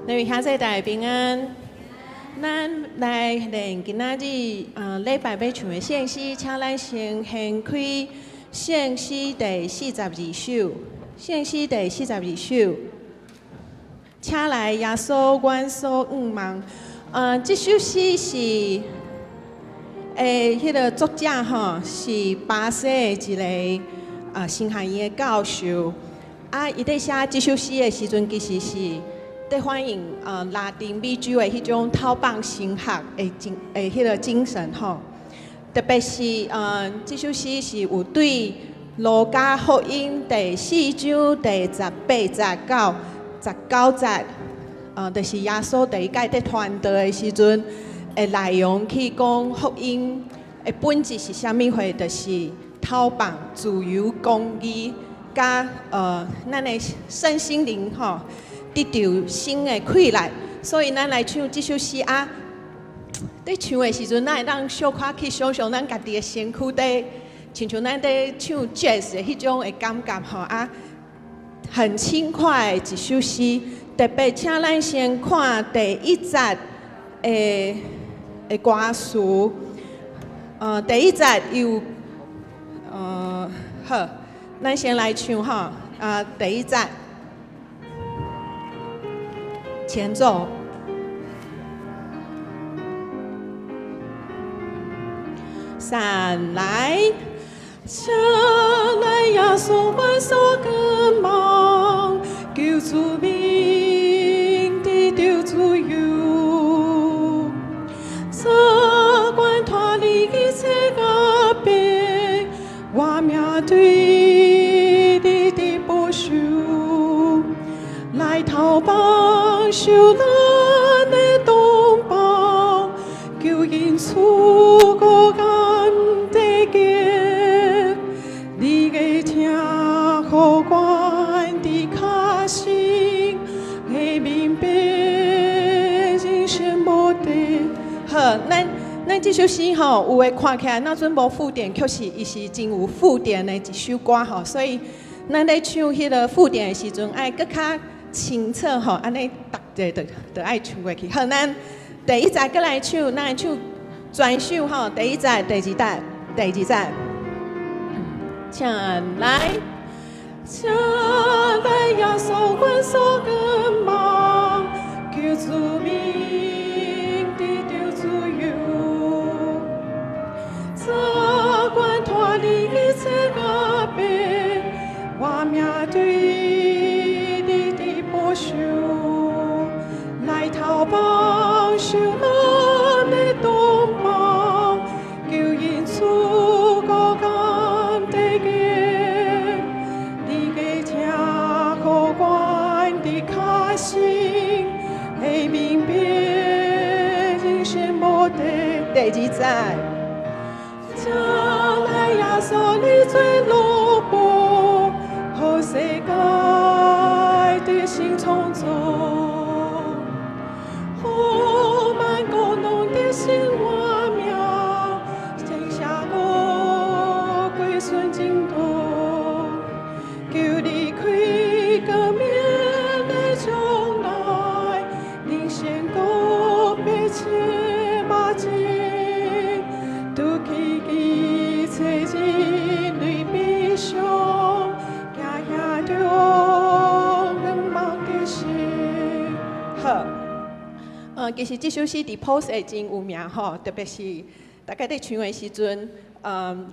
各位兄弟大家平安。咱來練今仔日禮拜欲唱的聖詩，請咱先掀開聖詩第四十二首。聖詩第四十二首，請來耶穌，阮所向望。這首詩是彼个作者吼是巴西的一个神學院的教授。啊，伊佇寫這首詩的時陣，其實是佇反映拉丁美洲的彼種討放神學的彼个精神吼。特別是這首詩是有對路加福音第四章第十八節到十九節，就是耶穌第一擺佇傳道的時陣的內容去講福音的本質是啥物貨，就是討放自由、公義，佮咱的身心靈吼得著新的氣力。所以咱來唱這首詩啊，佇唱的時陣，咱會當小可去想像咱家己的身軀佇，親像咱佇唱 jazz 的彼種的感覺吼啊，很輕快的一首詩。特別請咱先看第一節的歌詞，第一節有，好，咱先來唱吼，啊，第一節前奏。三來，請來耶穌，阮所向望，求賜民得著自由，賜阮脫離一切壓迫，我面對你的保守，來逃放受難的同胞，求恩賜孤單得救，你的疼予阮的較深，會明白人生目的。好，咱這首詩吼，有的看起來若陣無附點，卻是伊是真有附點的一首歌吼。所以咱咧唱彼个附點的時陣，愛閣較清楚吼，按呢逐个就愛唱過去。好，咱第一節閣來唱，咱來唱全首吼。第一節、第二節、第二節，請來，請來耶穌，阮所向望，求賜民得著自由，賜阮脫離一切壓迫，我面對你的保守，來逃放受難的同胞，求恩賜孤單得救，你的疼予阮的較深，會明白人生目的。第二節，請來耶穌，你做奴僕，予世界得新創造，予萬國攏得新活命，天下國歸順淨土，求你開光明的將來，領先告別切目鏡，拄起一切人類悲傷，行向著願望的心。好，其實這首詩佇普世真有名吼，特別是大家佇唱的時陣，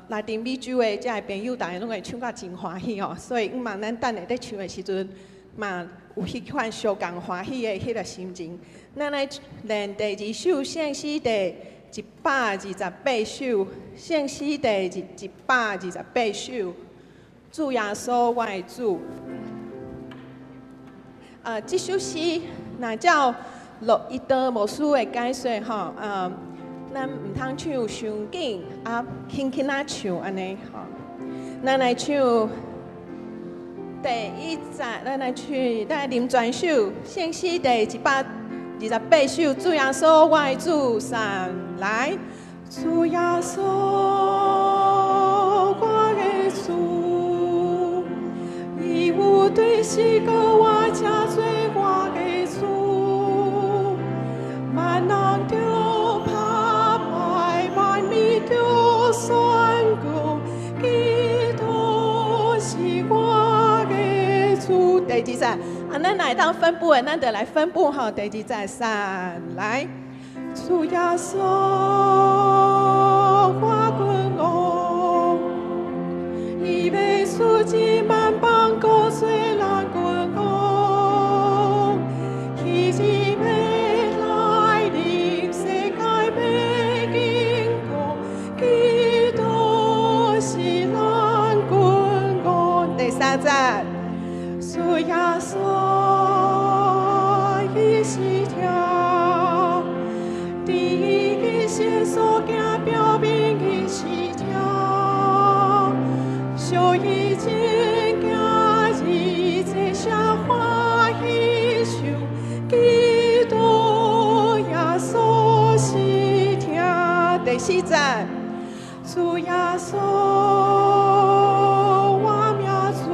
拉丁美洲的遮的朋友，逐家攏會唱甲真歡喜吼。所以，向望咱等下佇唱的時陣，嘛有彼款相仝歡喜的彼个心情。咱來練第二首聖詩第一百二十八首，聖詩第一百二十八首，主耶穌，我的主。這首詩若照洛伊德牧師的解說吼，咱毋通唱傷緊，啊，輕輕仔唱按呢吼。咱來唱第一節，咱來唱，咱來啉全首聖詩第一百二十八首，主耶穌，我的主，三來，主耶穌，我的主，伊有對死閣活，成做我的主。咱來當分步的，咱就來分步吼。第二節三來，主耶穌，我君王，伊欲處置萬邦，膏做咱君王，喜日欲來臨，世界欲經過，基督是咱君王。第三節，主耶穌伊是疼，佇伊異所行表明伊是疼，惜伊真行義，齊聲歡喜唱，基督耶穌是疼。第四節，主耶穌我命主，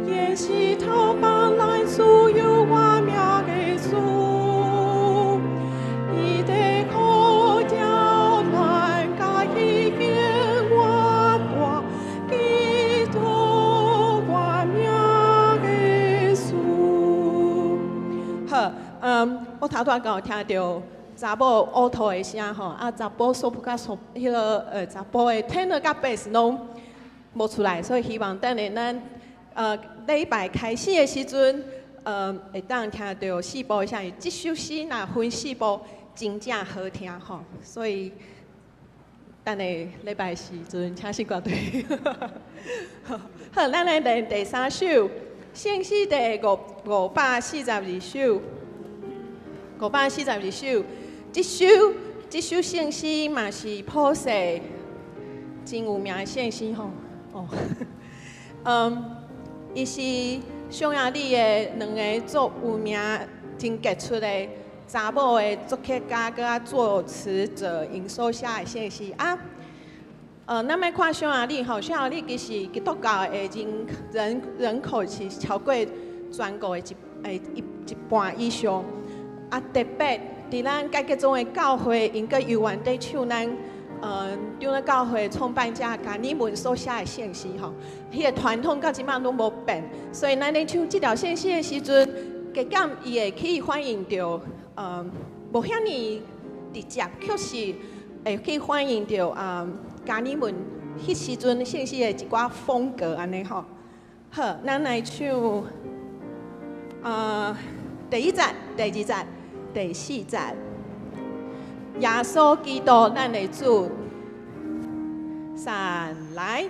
伊是逃放咱自由活命的主，伊的苦條咱共伊經活大，基督活命的主。好，我頭拄仔敢有聽著查某 alto 的聲吼，啊，查埔 soprano 佮 soprano 彼个查埔的 tenor 佮 bass 攏無出來，所以希望等下咱禮拜開始的時陣，會當聽著四部的聲，因為這首詩若分四部真正好聽吼，所以等下禮拜時陣請信歌隊。好，咱來練第三首，聖詩第542首，542首。這首聖詩嘛是普世真有名的聖詩吼。哦，伊是匈牙利的兩个足有名、真傑出的查某的作曲家佮作詞者，𪜶所寫的聖詩啊。咱欲看匈牙利吼，匈牙利其實基督教的人口是超過全國的一半以上。啊，特別佇咱改革宗的教會，𪜶閣猶原佇唱咱長老教會創辦者加爾文所寫的聖詩吼，彼个傳統到這馬攏無變，所以咱咧唱這條聖詩的時陣，加減伊會去反映著，無遐爾直接，卻是會去反映著啊加爾文彼時陣聖詩的一寡風格按呢吼。好，咱來唱，第一節、第二節、第四節，耶穌基督，咱的主，三來，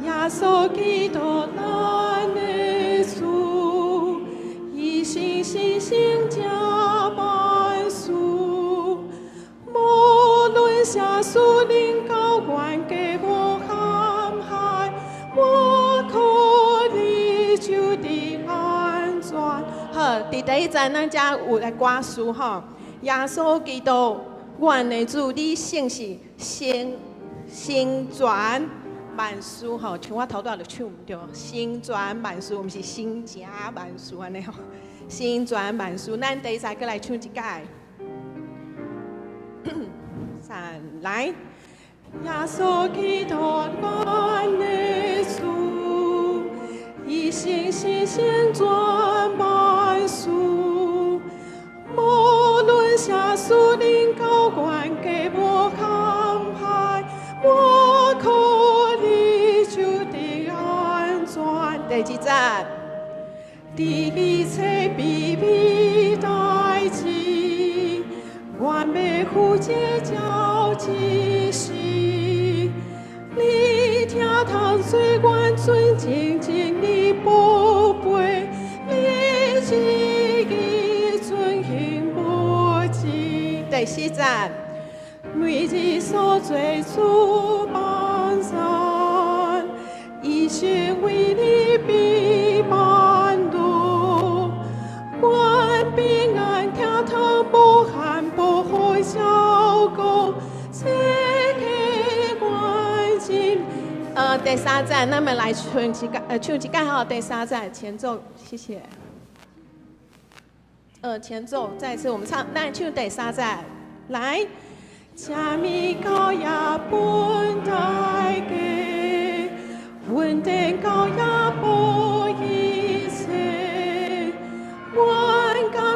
耶穌基督，咱的主，伊信實成就萬事，無論啥事臨到懸崖無陷害，我靠你就得安全。好，佇第一節咱遮有來歌詞吼，耶穌基督，阮的主，你成是成全萬事吼，像我頭拄仔就唱毋著，成全萬事，毋是成成萬事按呢吼，成全萬事，咱第一節閣來唱一擺。三來，耶穌基督，阮的主，伊信實成全萬事，無論啥事臨到懸崖無陷害，我靠你就得安全。第二節，佇一切卑微代誌，願欲負這交之時，你聽通做阮純淨真理寶貝，你旨意遵行無止。第四節，每日所做主幫贊，一生為你避萬路，願平安聽通無限無好照顧，這個願真。第三節，咱們來唱一個，唱一個吼。第三節前奏，謝謝。前奏，再一次我們唱，咱唱第三節，來。讚美高也本大家，穩定高也不一切，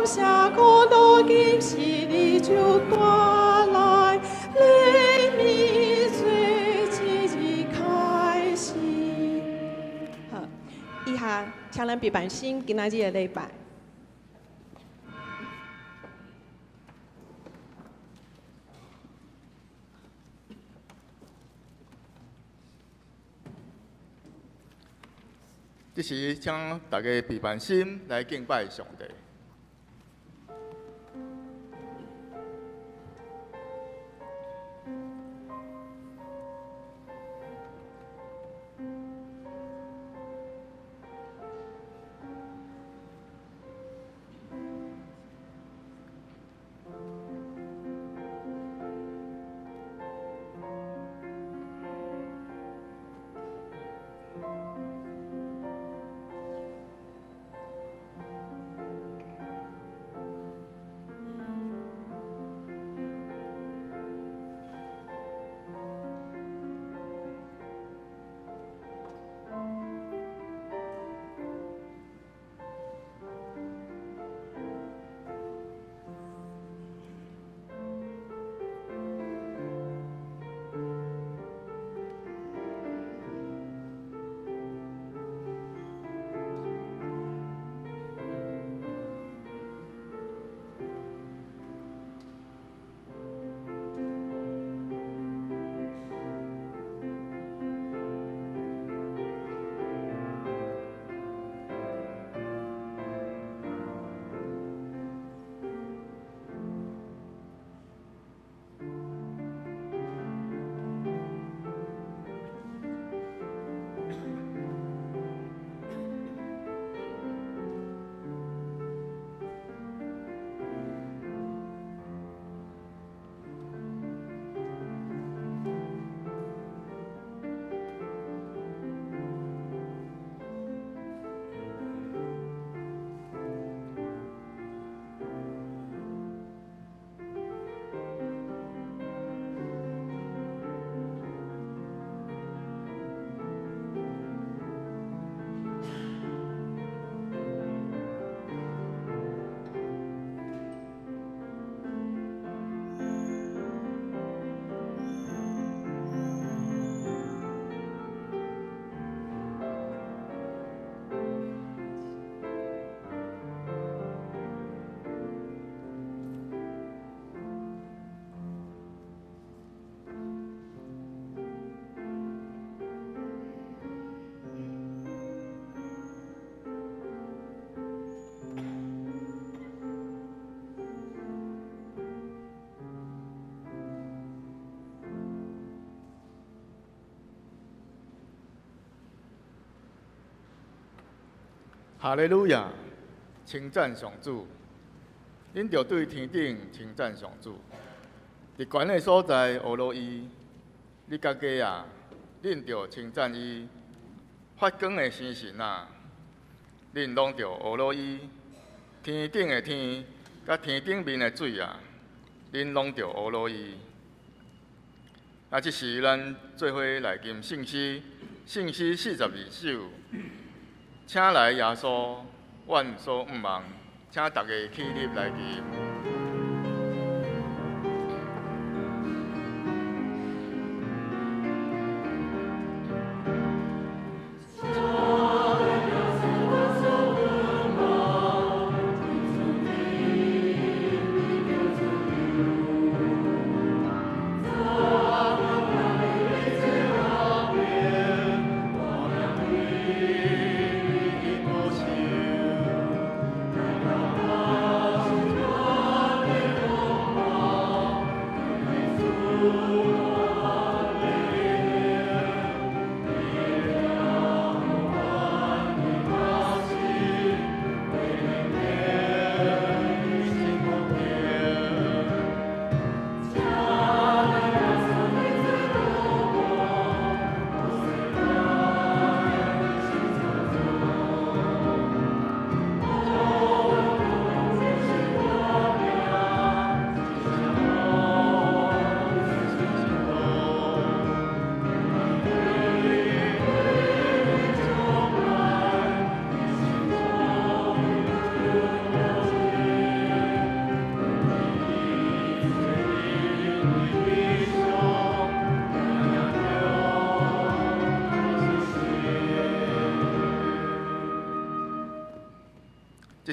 謝苦如今是你就帶來怜憫罪之日開始。好，以下請咱閉辦心，今仔日的禮拜。這時，請大家閉辦心來敬拜上帝。哈利路亞，稱讚上主！恁著對天頂稱讚上主，佇懸的所在學羅伊，你家己啊，恁著稱讚伊。發光的星辰啊，恁攏著學羅伊。天頂的天，佮天頂面的水啊，恁攏著學羅伊。啊，這時咱做伙來吟聖詩，聖詩42首。請來耶穌，阮所向望，請大家起立來吟。我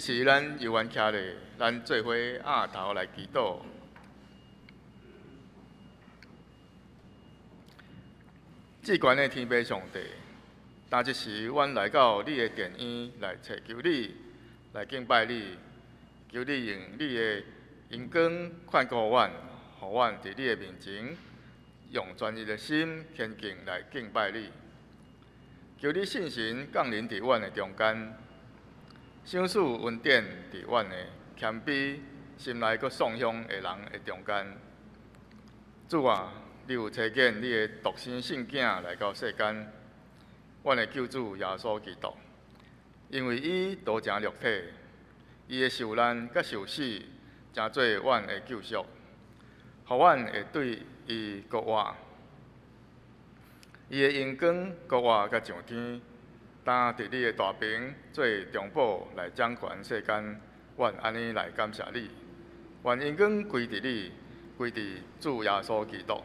這時咱猶原徛咧，咱做伙徉頭來祈禱。至懸的天父上帝，當這時，阮來到你的殿院來尋求你，來敬拜你，求你用你的榮光看顧阮，予阮佇你的面前用專一的心虔敬來敬拜你。求你聖神降臨佇阮的中間，賞賜恩典佇阮的謙卑心內閣喪向的人的中間。主啊，你有差遣你的獨生聖囝來到世間，阮的救主耶穌基督，因為伊道成肉體，伊的受難佮受死，成做阮的救贖，予阮會對伊閣活。伊的榮光閣活佮上天，當佇你的大爿做中保來掌權世間，阮按呢來感謝你。願榮光歸佇你，歸佇主耶穌基督。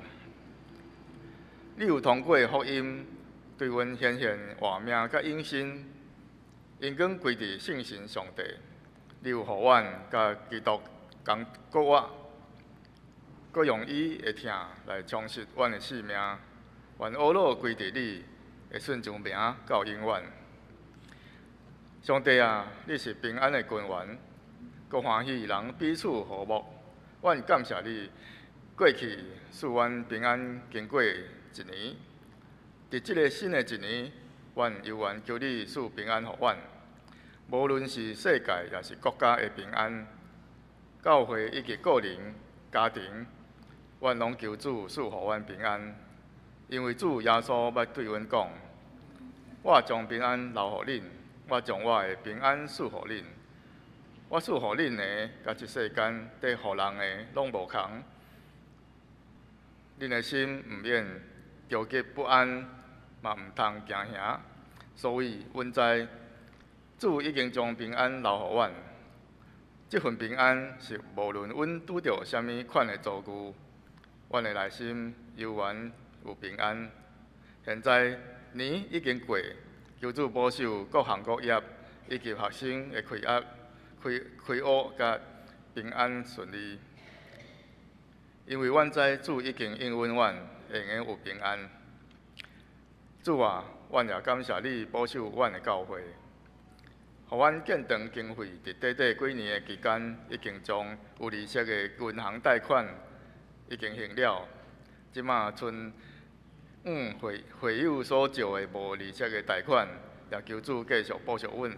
你有通過福音對阮顯現活命佮永生，榮光歸佇聖神上帝。你有予阮佮基督仝閣活，閣用伊的疼來充實阮的性命。願呵咾歸佇你的順從名到永遠。上帝啊，你是平安的根源，閣歡喜人彼此和睦。阮感謝你，過去賜阮平安經過一年，佇這个新的一年，阮猶原求你賜平安予阮。無論是世界抑是國家的平安，教會以及個人、家庭，阮攏求主賜予阮平安。因為主耶穌捌對阮講：我將平安留予恁，我將我的平安賜予恁。我賜予恁的，佮這世間佇予人的攏無仝。恁的心毋免著急不安，嘛毋通驚嚇。所以，阮知主已經將平安留予阮。這份平安是無論阮拄著啥物款的遭遇，阮的內心猶原有平安。現在年已經過，求主保守各行各業以及學生的開學、開開學佮平安順利。因為阮知主已經應允阮，會用有平安。主啊，阮也感謝你保守阮的教會，予阮建堂經費佇短短幾年的期間，已經將有利息的銀行貸款已經還了。這馬賰會會友所借的無利息的貸款，也求主繼續保守阮，予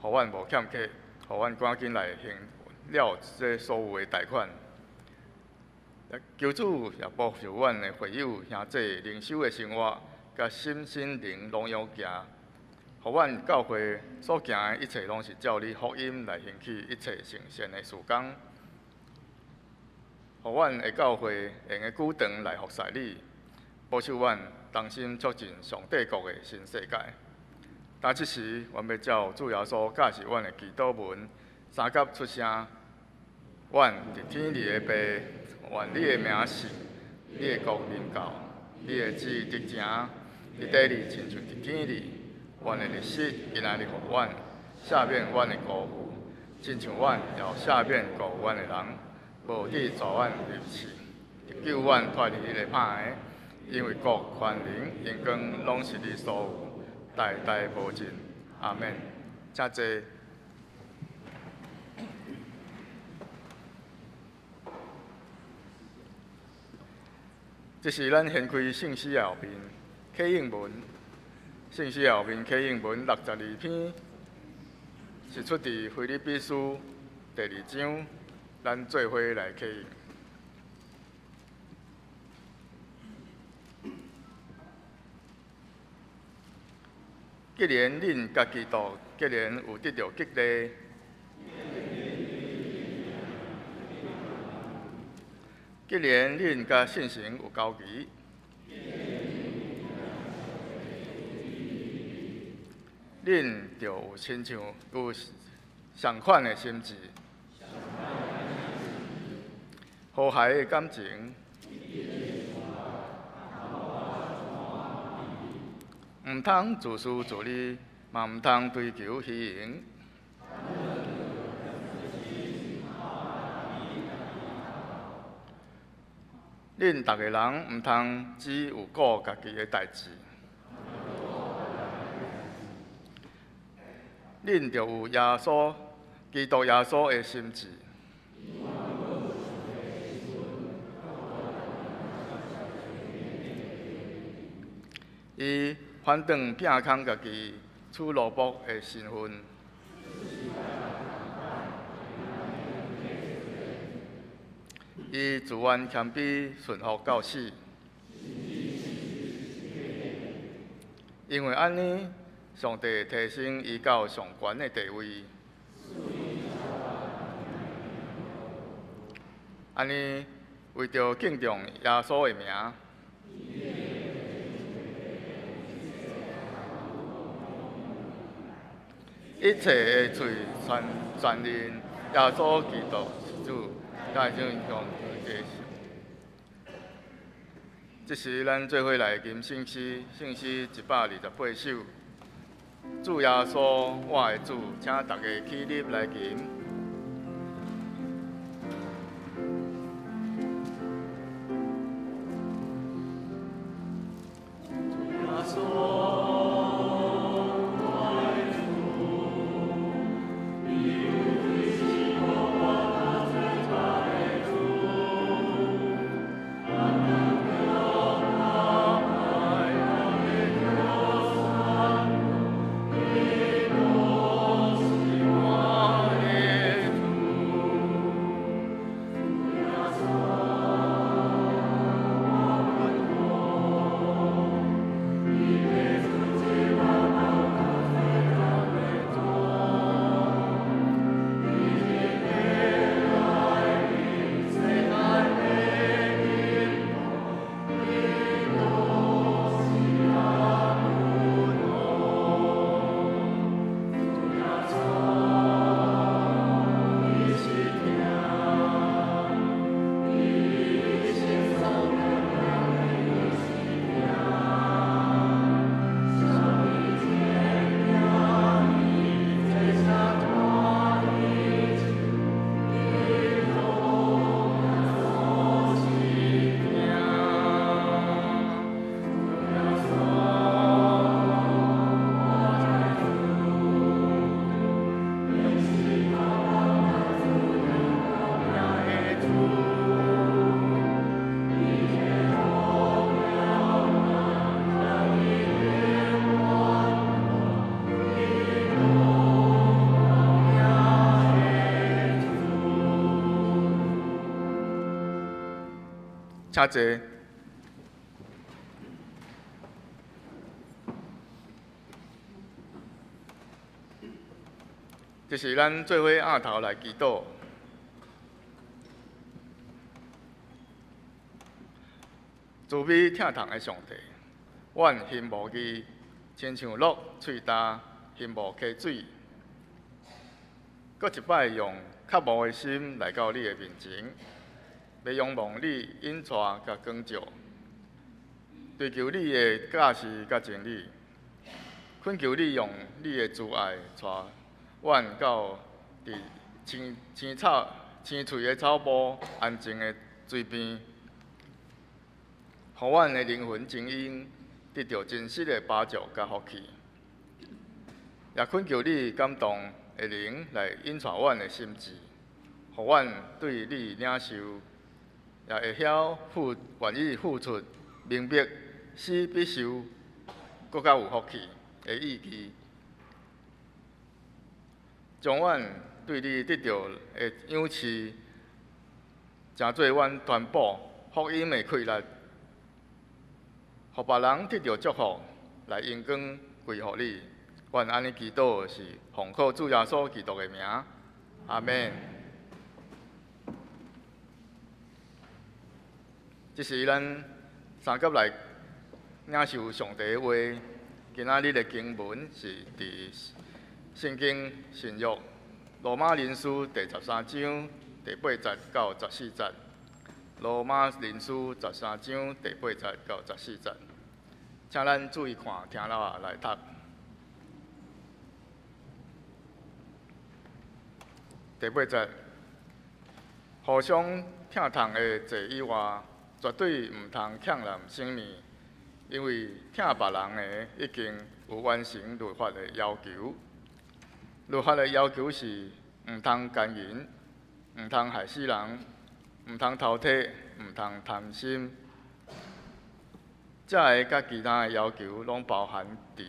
阮無欠缺，予阮趕緊來還了這所有的貸款。求主也保守阮的會友兄弟靈修的生活，佮心身靈攏有行，予阮教會所行的一切攏是照你福音來興起一切聖善的事工，予阮的教會會用久長來服侍你，保守阮同心促進上帝國的新世界。當這時，阮欲照主耶穌教示阮的祈禱文，三甲出聲。阮佇天裡的父，願你的名聖，你的國臨到，你的旨意執行，佇地裡親像佇天裡。阮的日食今仔日予阮，赦免阮的辜負，親像阮也赦免辜負阮的人，無致帶阮入試，救阮脫離彼个歹的。因為國、權能、榮光，攏是你所有，代代無盡。阿們。請坐。這是咱掀開聖詩的後面啟應文，聖詩的後面啟應文62篇，是出佇腓立比書第二章，咱做伙來啟應。既然恁佮基督，既然有得著激勵，既然恁佮聖神有交誼，恁就有親像有仝款的心志，和諧的感情，毋通自私自利，嘛毋通追求虛榮。恁逐个人毋通只有顧家己的代誌，恁著有耶穌基督耶穌的心志。伊反轉摒空家己，取奴僕的身份。伊自願謙卑順服到死。因為按呢，上帝提升伊到上懸的地位。按呢，為著敬重耶穌的名，一切的喙全承認耶穌基督是主，大眾講的。這是咱做伙來吟聖詩，聖詩128首。主耶穌，我的主，請大家起立來吟。請坐。這是咱做伙額頭來祈禱。慈悲疼痛的上帝，阮羨慕伊，親像鹿喙焦，羨慕溪水。閣一擺用渴慕的心來到你的面前，欲仰望你引帶佮光照，追求你的教示佮真理，懇求你用你的慈愛帶阮到佇青青草、青翠的草埔、安靜的水邊，予阮的靈魂精英得著真實的飽足佮福氣。也懇求你感動的靈來引帶阮的心智，予阮對你領受，也會曉付願意付出，明白死必受，閣較有福氣的意義。將阮對你得著的賞賜，成做阮傳播福音的氣力，予別人得著祝福，來榮光歸予你。阮按呢祈禱是奉靠主耶穌基督的名，阿們。這是咱三甲來領受上帝的話。今仔日的經文是佇聖經新約羅馬人書第十三章第八節到十四節。羅馬人書十三章第八節到十四節，請咱注意看，聽了來讀。第八節，互相疼痛的債以外，絕對毋通欠人性命，因為疼別人的已經有完成律法的要求。律法的要求是毋通姦淫，毋通害死人，毋通偷提，毋通貪心。這个佮其他的要求攏包含佇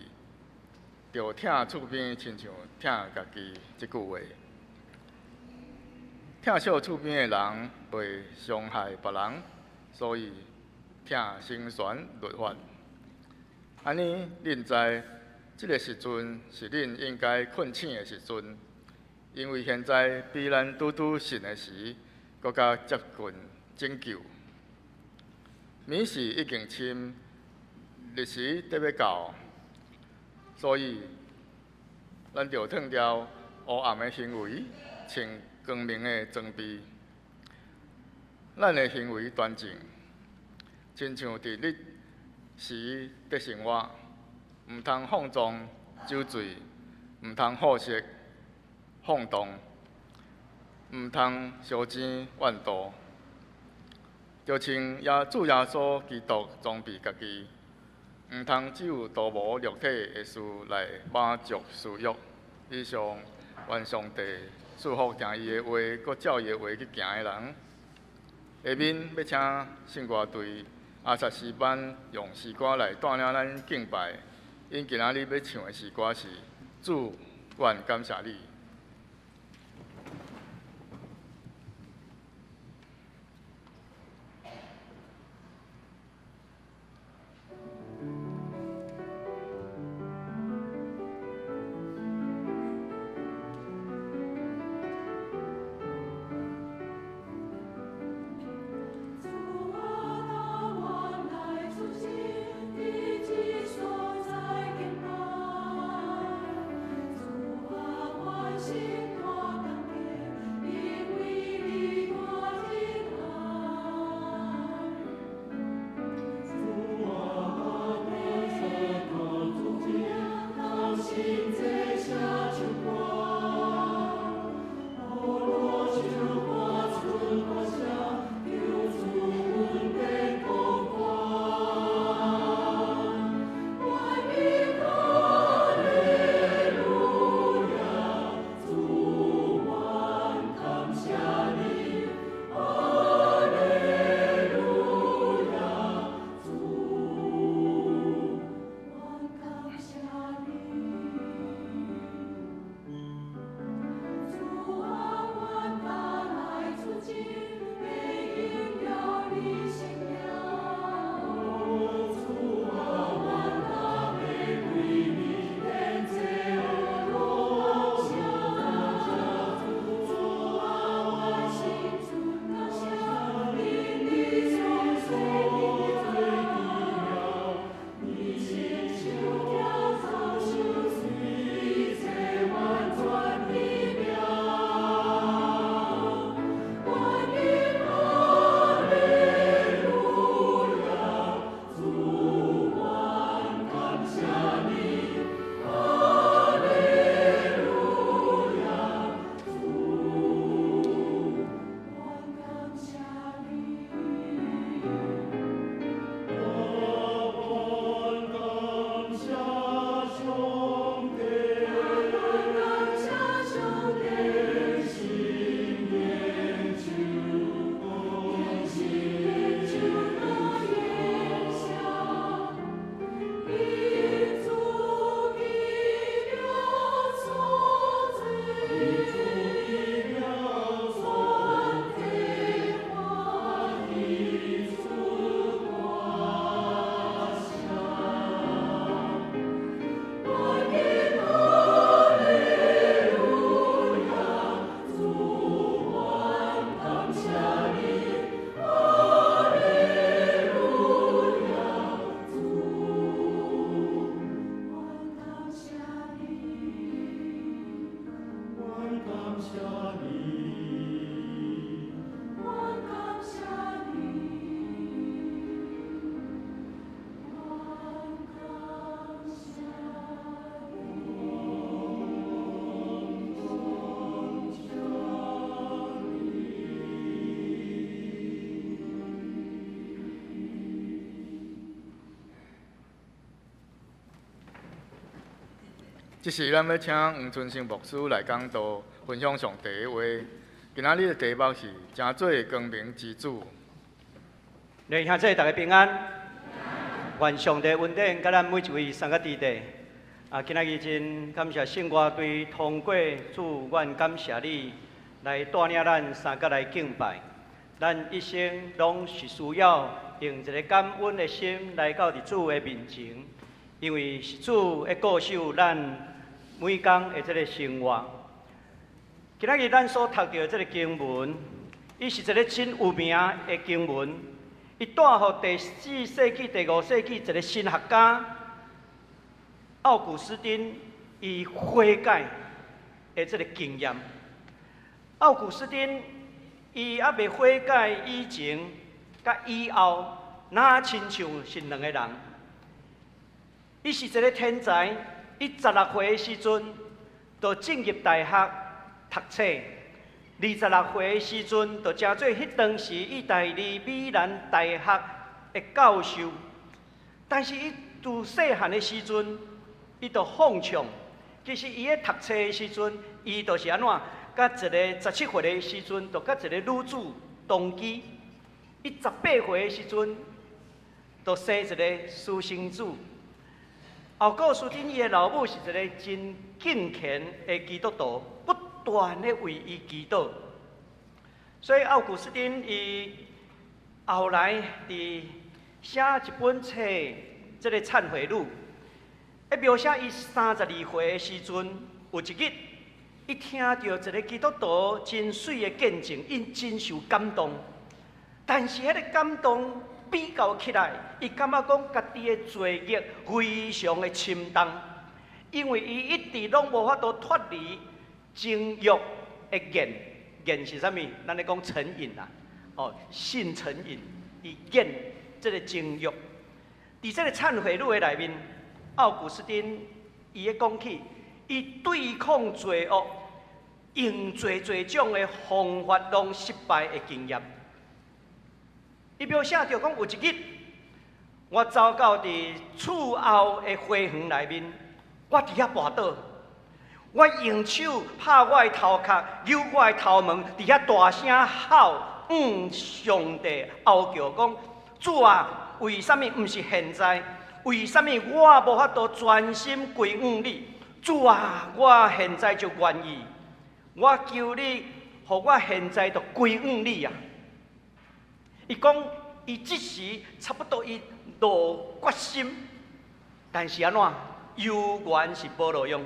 著疼厝邊親像疼家己這句話。疼惜厝邊的人袂傷害別人，所以疼成全律法。按呢，恁知這个時陣是恁應該困醒的時陣，因為現在比咱拄拄信的時，閣較接近拯救。暝時已經深，日時得欲到，所以咱著褪掉烏暗的行為，穿光明的裝備。咱的行為端正，親像佇日時佇生活，毋通放縱酒醉，毋通好色放蕩，毋通相爭怨妒。著穿耶主耶穌基督裝備家己，毋通只有圖謀肉體的事來滿足私欲。以上，願上帝賜福聽伊的話，閣照伊的話去行的人。下面欲請聖歌隊阿薩詩班用詩歌來帶領咱敬拜。𪜶今仔日欲唱的詩歌是《主，阮感謝你》。主啊，當我來出席，佇這所在敬拜。主啊，我這時咱欲請黃春生牧師來講道，分享上帝的話。今仔日的題目是成做光明之子。弟兄姊妹，大家平安。願上帝恩典佮咱每一位三個弟弟。啊，今仔日真感謝聖歌隊通過主，阮感謝你來帶領咱三個來敬拜。咱一生攏是需要用一個感恩的心來到佇主的面前，因為是主會顧守咱每工的這个生活。今仔日咱所讀著的這个經文，伊是一个真有名的經文。伊帶予第四世紀、第五世紀一个神學家奧古斯丁伊悔改的這个經驗。奧古斯丁伊猶未悔改以前，佮以後，若親像是兩个人。伊是一个天才，伊16歲的時陣就進入大學讀冊。26歲的時陣，就成做彼當時意大利米蘭大學的教授。但是伊自細漢的時陣，伊就放暢。其實伊咧讀冊的時陣，伊就是按怎，佮一个17歲的時陣，就佮一个女子同居。伊18歲的時陣，就生一个私生子。奧古斯丁伊的老母是一个真敬虔的基督徒，不斷的為伊祈禱。所以奧古斯丁伊後來佇寫一本冊，這个懺悔錄，咧描寫伊32歲的時陣，有一日，伊聽著一个基督徒真媠的見證，伊真受感動。但是彼个感動比較起來，伊感覺講家己的罪孽非常的深重，因為伊一直攏無法度脫離情欲的癮，癮是啥物？咱咧講成癮啊，哦，性成癮，伊癮這个情欲。佇這个懺悔錄的內面，奧古斯丁伊咧講起，伊對抗罪惡，用濟濟種的方法攏失敗的經驗。伊描寫著講有一日，我走到佇厝後的花園內面，我佇遐跋倒，我用手拍我的頭殼，扭我的頭毛，佇遐大聲吼，向上帝哀求講：主啊，為啥物毋是現在？為啥物我無法度專心歸向你？主啊，我現在就願意，我求你，予我現在就歸向你啊！伊講，伊這時差不多伊落決心，但是按怎猶原是無路用，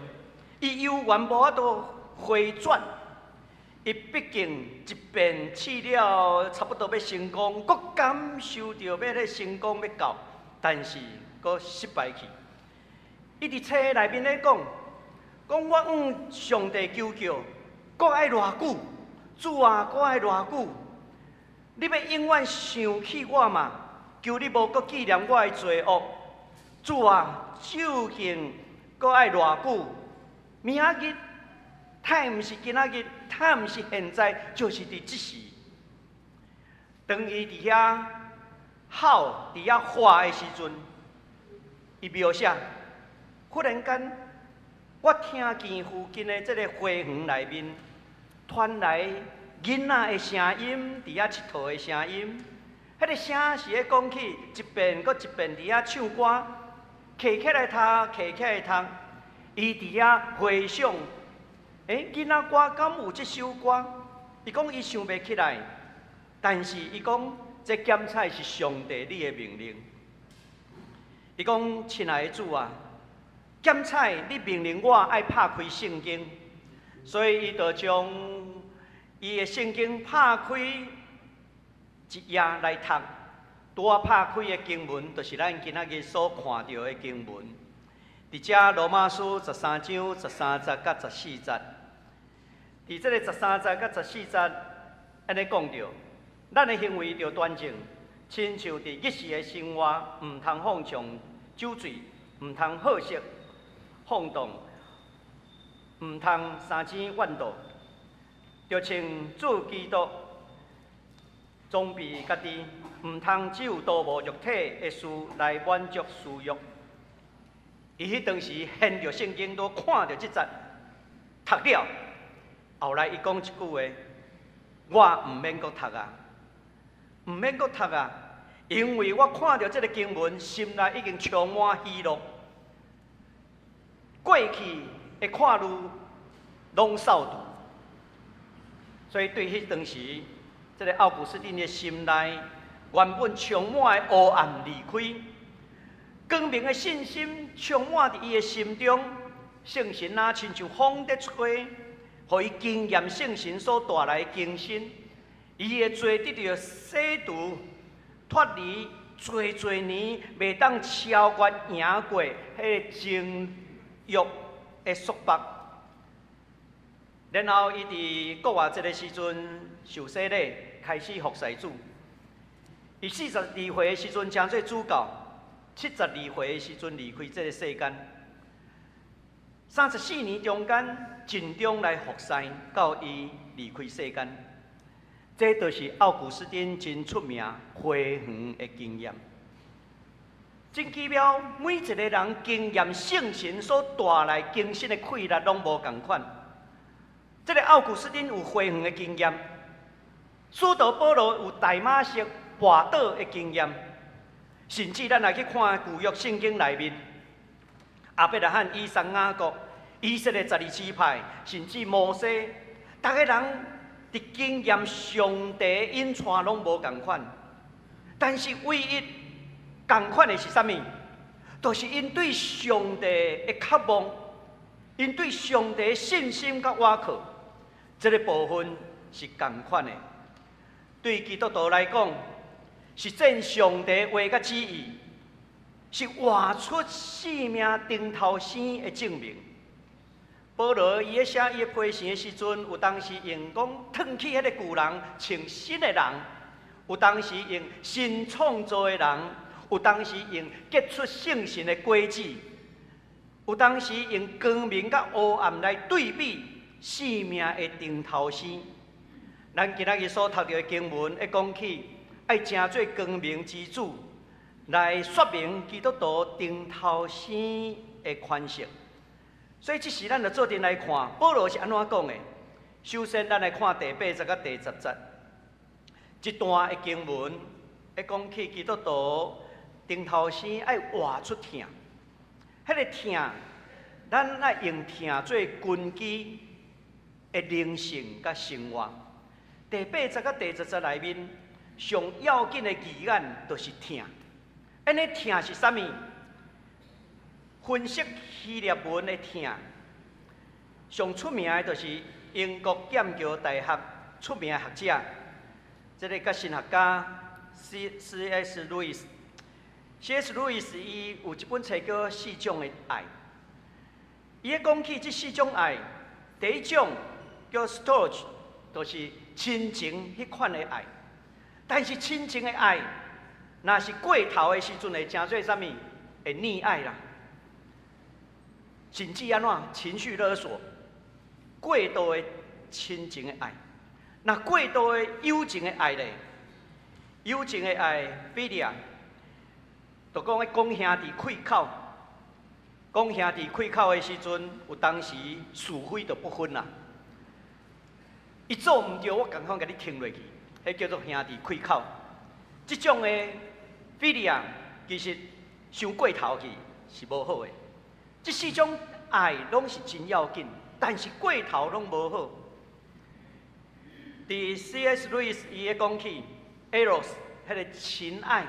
伊猶原無法度回轉。伊畢竟一遍試了，差不多欲成功，閣感受著欲咧成功欲到，但是閣失敗去。伊佇冊內面咧講，講我向上帝求叫，閣愛偌久？主啊，閣愛偌久？你欲永遠想起我嗎？求你無閣紀念我的罪惡。主啊，究竟閣愛偌久？明仔日，太毋是今仔日，太毋是現在，就是佇這時。當伊佇遐吼、佇遐喊的時陣，伊描寫，忽然間，我聽見附近的這个花園內面傳來囡仔的聲音，佇遐𨑨迌的聲音。彼个聲是咧講起一遍閣一遍佇遐唱歌，提起來讀，提起來讀。伊佇遐回想，欸，囡仔歌敢有這首歌？伊講伊想袂起來，但是伊講這檢採是上帝你的命令。伊講親愛的主啊，檢採你命令我愛拍開聖經，所以伊就將伊的聖經拍開一頁來讀，拄仔拍開的經文，就是咱今仔日所看著的經文。佇遮羅馬書13章13節佮14節，佇這个十三節佮十四節，按呢講著，咱的行為著端正，親像佇日時的生活，毋通放縱酒醉，毋通好色放蕩，毋通三更怨妒，著穿主基督裝備家己，毋通只有塗抹肉體的事來滿足私欲。伊彼當時掀著聖經，都看著這節，讀了。後來伊講一句話：我毋免閣讀啊，毋免閣讀啊，因為我看著這个經文，心內已經充滿喜樂。過去的看慮攏掃除，所以對彼當時，這个奧古斯丁的心內原本充滿的黑暗離開，光明的信心充滿佇伊的心中，聖神若親像風佇吹，予伊經驗聖神所帶來的更新，伊的罪得著洗除，脫離濟濟年袂當超越贏過彼个情欲的束縛。然後伊佇復活節的時陣受洗禮，開始服侍主。伊42歲的時陣成做主教，72歲的時陣離開這个世間。34年中間盡忠來服侍，到伊離開世間。這就是奧古斯丁真出名花園的經驗。真奇妙，每一个人經驗聖神所帶來更新的氣力攏無仝款。這个奧古斯丁有花園的經驗，使徒保羅有大馬色跋倒的經驗，甚至咱來去看舊約聖經內面，亞伯拉罕、以撒、雅各、以色列十二支派，甚至摩西，逐个人佇經驗上帝引帶攏無仝款，但是唯一仝款的是啥物？就是𪜶對上帝的渴望，𪜶對上帝的信心佮倚靠，這个部分是仝款的。對基督徒來講，實踐上帝話佮旨意，是活出生命頂頭生的證明。保羅伊咧寫伊的批信的時陣，有當時用講褪去彼个舊人，穿新的人；有當時用新創造的人；有當時用結出聖神的果子；有當時用光明佮黑暗來對比生命的頂頭生。咱今仔日所讀著的經文，會講起愛成做光明之子，來說明基督徒頂頭生的款式。所以這時咱就做陣來看，保羅是按怎講的？首先，咱來看第八節佮第十節，這段的經文，會講起基督徒頂頭生愛活出疼。彼个疼，咱愛用疼做根基的靈性佮生活。第八節佮第十節內面，上要緊的字眼就是疼。按呢疼是啥物？分析希臘文的疼，上出名的就是英國劍橋大學出名的學者，這个佮神學家 C.S. 路易斯。C.S. 路易斯伊有一本冊叫《四種的愛》，伊咧講起這四種愛，第一種叫 Storge，就是親情彼款的愛。但是親情的愛，若是過頭的時陣，會成做啥物？會溺愛啦，甚至按怎情緒勒索，過度的親情的愛。若過度的友情的愛咧，友情的愛，philia，就講講兄弟開口，講兄弟開口的時陣，有當時是非就不分啦。伊做毋對，我仝款共你聽落去，彼叫做兄弟開口。這種的 philia 其實傷過頭去是無好的。這四種愛攏是真要緊，但是過頭攏無好。佇 C.S. 路易斯伊咧講起，Eros 彼个情愛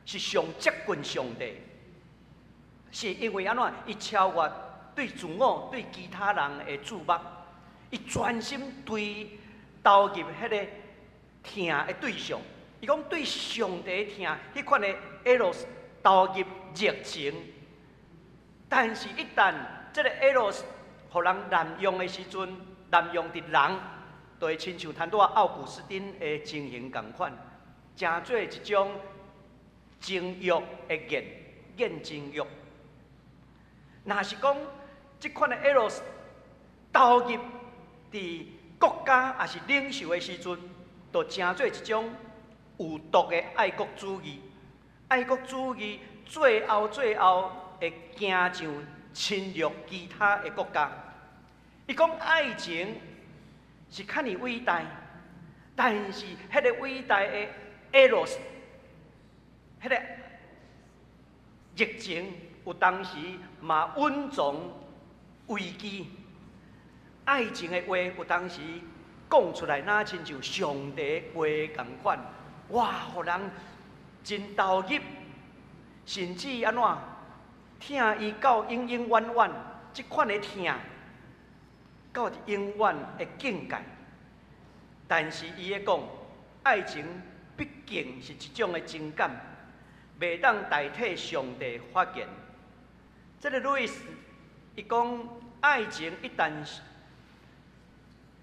是上接近上帝，是因為按怎？伊超越對自我、對其他人的注目，伊專心對投入彼个疼的對象。伊講對上帝疼，彼款的 Eros 投入熱情，但是，一旦這个 Eros 予人濫用的時陣，濫用佇人，就會親像拄仔奧古斯丁的情形仝款，成做一種情欲的癮，癮情欲。若是講這款的 Eros 投入佇國家抑是領袖的時陣，就成做一種有毒的愛國主義。愛國主義最後最後會走向侵略其他的國家。伊講愛情是較爾偉大，但是彼个偉大的 Eros，彼個熱情有當時嘛隱藏危機。愛情的話有當時講出來，若親像上帝話仝款，哇，予人真投入，甚至按怎疼伊到永永遠遠，這款的疼到永遠的境界。但是伊咧講，愛情畢竟是一種的情感，袂當代替上帝發言。這个路易斯伊講，愛情一旦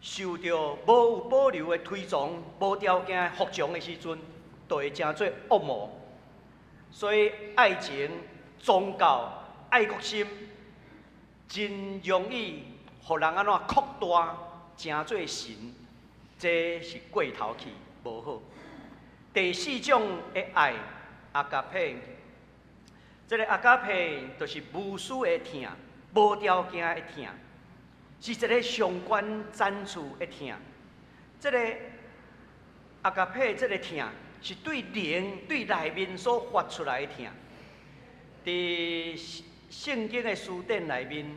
受著無有保留的推崇、無條件的服從的時陣，就會成做惡魔。所以愛情、宗教、愛國心，真容易予人按怎擴大，成做神，這是過頭去，無好。第四種的愛，阿加佩，這个阿加佩就是無私的疼，無條件的疼，是一个上懸層次的疼。這个阿加佩這个疼，是對靈、對內面所發出來的疼。佇聖經的辭典內面，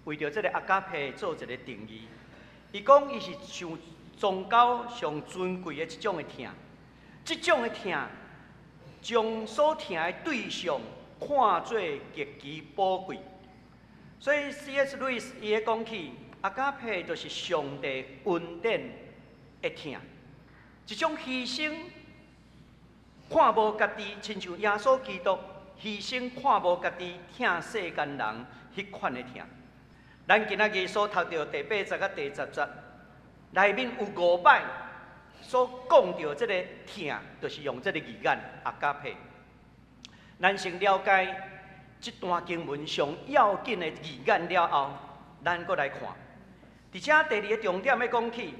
為著這个阿加佩做一个定義，伊講伊是上崇高、上尊貴的一種的疼。這種的疼，將所疼的對象看做極其寶貴。所以 C.S. 路易斯伊咧講起，阿加佩就是上帝恩典的疼，一種犧牲，看無家己，親像耶穌基督犧牲看無家己，疼世間人彼款的疼。咱今仔日所讀著第八節佮第十節，內面有五擺所講著這个疼，就是用這个字眼阿加佩。咱先了解這段經文上要緊的字眼了後，咱閣來看。佇遮第二个重點欲講起，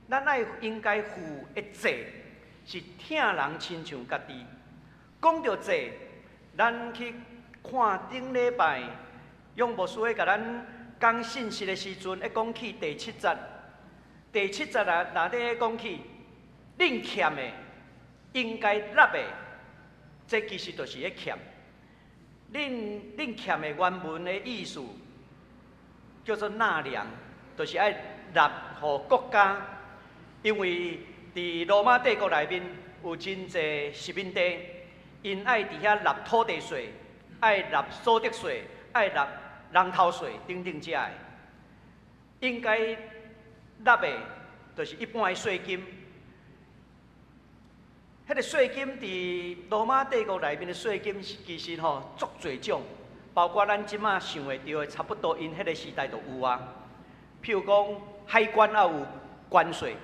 咱愛應該負的債是疼人親像家己。講著債，咱去看頂禮拜勇牧師咧共咱講信息的時陣，咧講起第七節。第七節啊，內底咧講起，恁欠的應該納的，這其實就是咧欠。恁欠的原文的意思叫做納糧，就是愛納予國家。因為佇羅馬帝國內面有真濟殖民地，𪜶愛佇遐納土地稅，愛納所得稅，愛納人頭稅等等遮的。應該納的，就是一般的稅金。彼个稅金佇羅馬帝國內面的稅金，其實吼足濟種，包括咱這馬想會著的，差不多𪜶彼个時代就有啊。譬如講，海關愛有關稅，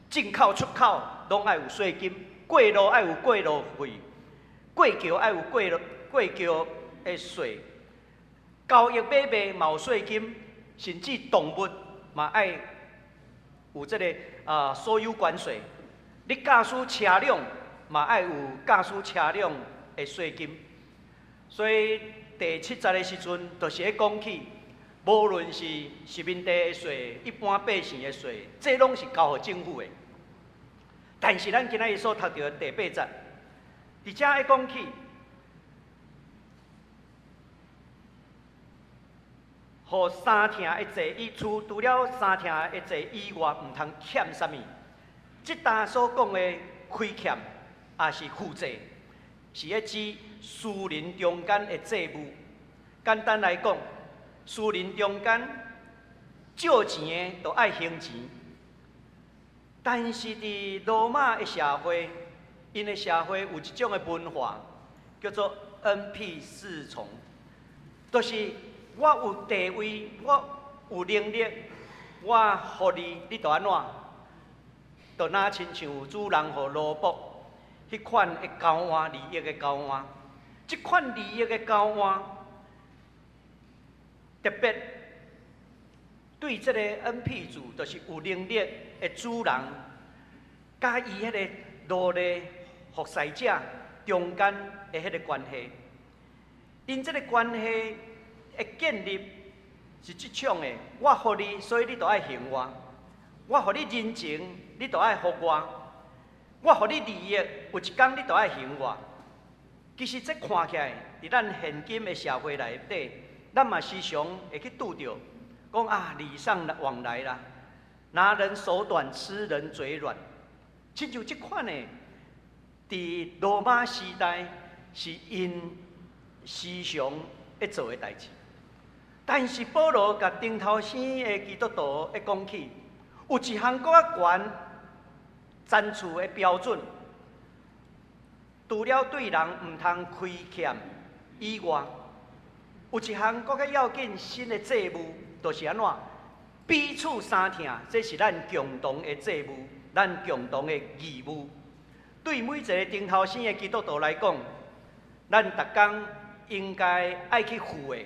進口出口攏愛有稅金，過路愛有過路費，過橋愛有過路過橋的稅，交易買賣嘛有稅金，甚至動物嘛愛有這个所有權稅。你駕駛車輛嘛愛有駕駛車輛的稅金，所以第七節的時陣，就是咧講起，無論是殖民地的稅、一般百姓的稅，這攏是交予政府的。但是咱今仔日所讀著的第八節，佇遮咧講起，予三疼的債以除除了三疼的債以外，毋通欠啥物。這搭所講的虧欠，抑是負債，是咧指私人中間的債務。簡單來講，私人中間借錢的就愛還錢，但是佇羅馬的社會，𪜶的社會有一種的文化，叫做恩庇侍從，就是我有地位，我有能力，我予你，你就按怎？就若親像主人予奴僕彼款的交換，利益的交換，這款利益的交換，特別對這个恩庇主，就是有能力的主人，佮伊彼个奴隸服侍者中間的彼个關係， 𪜶這个關係的建立是這種的，我予你，所以你就愛還我；我予你人情，你就愛予我；我予你利益，有一工你就愛還我。其實這看起來，佇咱現今的社會內底，咱嘛時常會去拄著，講啊，禮尚往來啦，拿人手短，吃人嘴軟。親像這款的，佇羅馬時代是𪜶時常咧做的代誌。但是保羅共頂頭先的基督徒咧講起，有一項閣較懸層次的標準，除了對人毋通虧欠以外，有一項閣較要緊新的債務，就是按怎彼此相疼，這是咱共同的債務，咱共同的義務。對每一个頂頭先的基督徒來講，咱逐工應該愛去付的，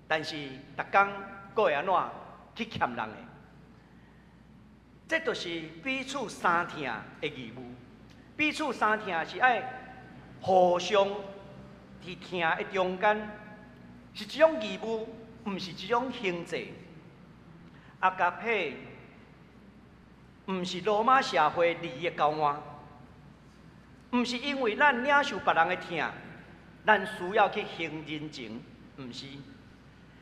但是逐工閣會按怎去欠人的？這就是彼此相疼的義務。彼此相疼是愛互相佇疼的中間，是一種義務，毋是一種行政。阿加佩毋是羅馬社會利益交換，毋是因為咱領受別人的疼，咱需要去還人情，毋是，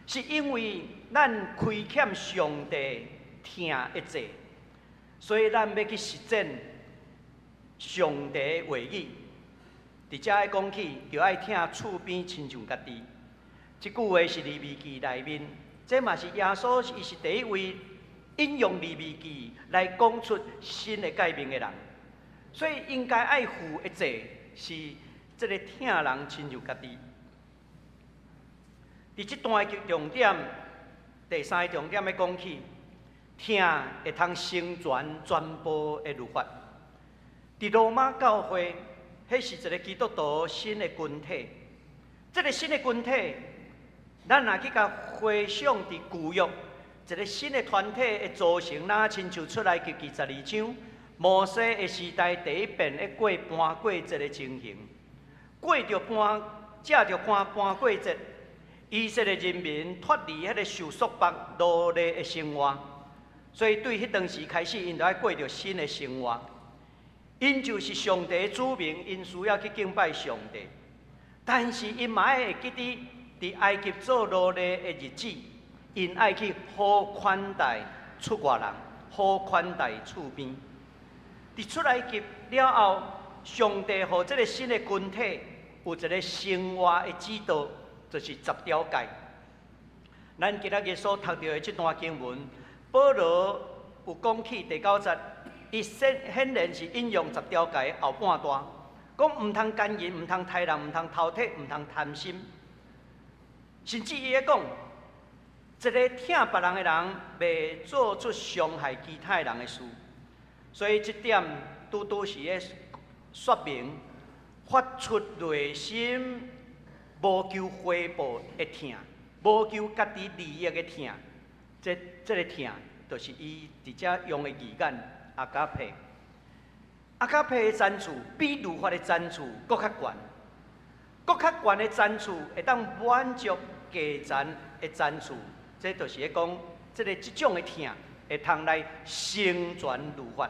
是因為咱虧欠上帝疼的債，所以咱欲去實踐上帝的話語。佇遮愛講起，就愛疼厝邊親像家己。這句話是利未記內面，這嘛是耶穌伊是第一位引用利未記來講出新的誡命的人，所以應該愛負的債是這个疼人親像家己。佇這段的重點，第三个重點欲講起，疼會通成全全部的律法。佇羅馬教會，彼是一个基督徒新的群體。這个新的群體，咱若去共回想佇舊約，一个新的團體的組成，若親像出埃及記12章，摩西的時代第一遍咧過盤過節的情形，過著盤，藉著盤盤過節，以色列人民脫離彼个受束縛奴隸的生活，所以對彼當時開始，𪜶就愛過著新的生活。𪜶就是上帝的子民，𪜶需要去敬拜上帝，但是𪜶嘛愛會記得佇埃及做奴隸的日子，𪜶愛去好款待出外人，好款待厝邊。佇出埃及了後，上帝予這个新的群體有一个生活的指導，就是十條誡。咱今仔日所讀著的這段經文，保羅有講起第九節，伊顯顯然是引用十條誡的後半段，講毋通姦淫，毋通殺人，毋通偷提，毋通貪心。甚至伊會講，一个疼別人的人，袂做出傷害其他人的事。所以這點拄拄是咧說明，發出內心無求回報的疼，無求家己利益的疼，這這个疼，就是伊佇遮用的字眼阿加佩。阿加佩的層次比律法的層次閣較懸，閣較懸的層次會當滿足加層的層次，這就是咧講，這个這種的疼會通來成全律法。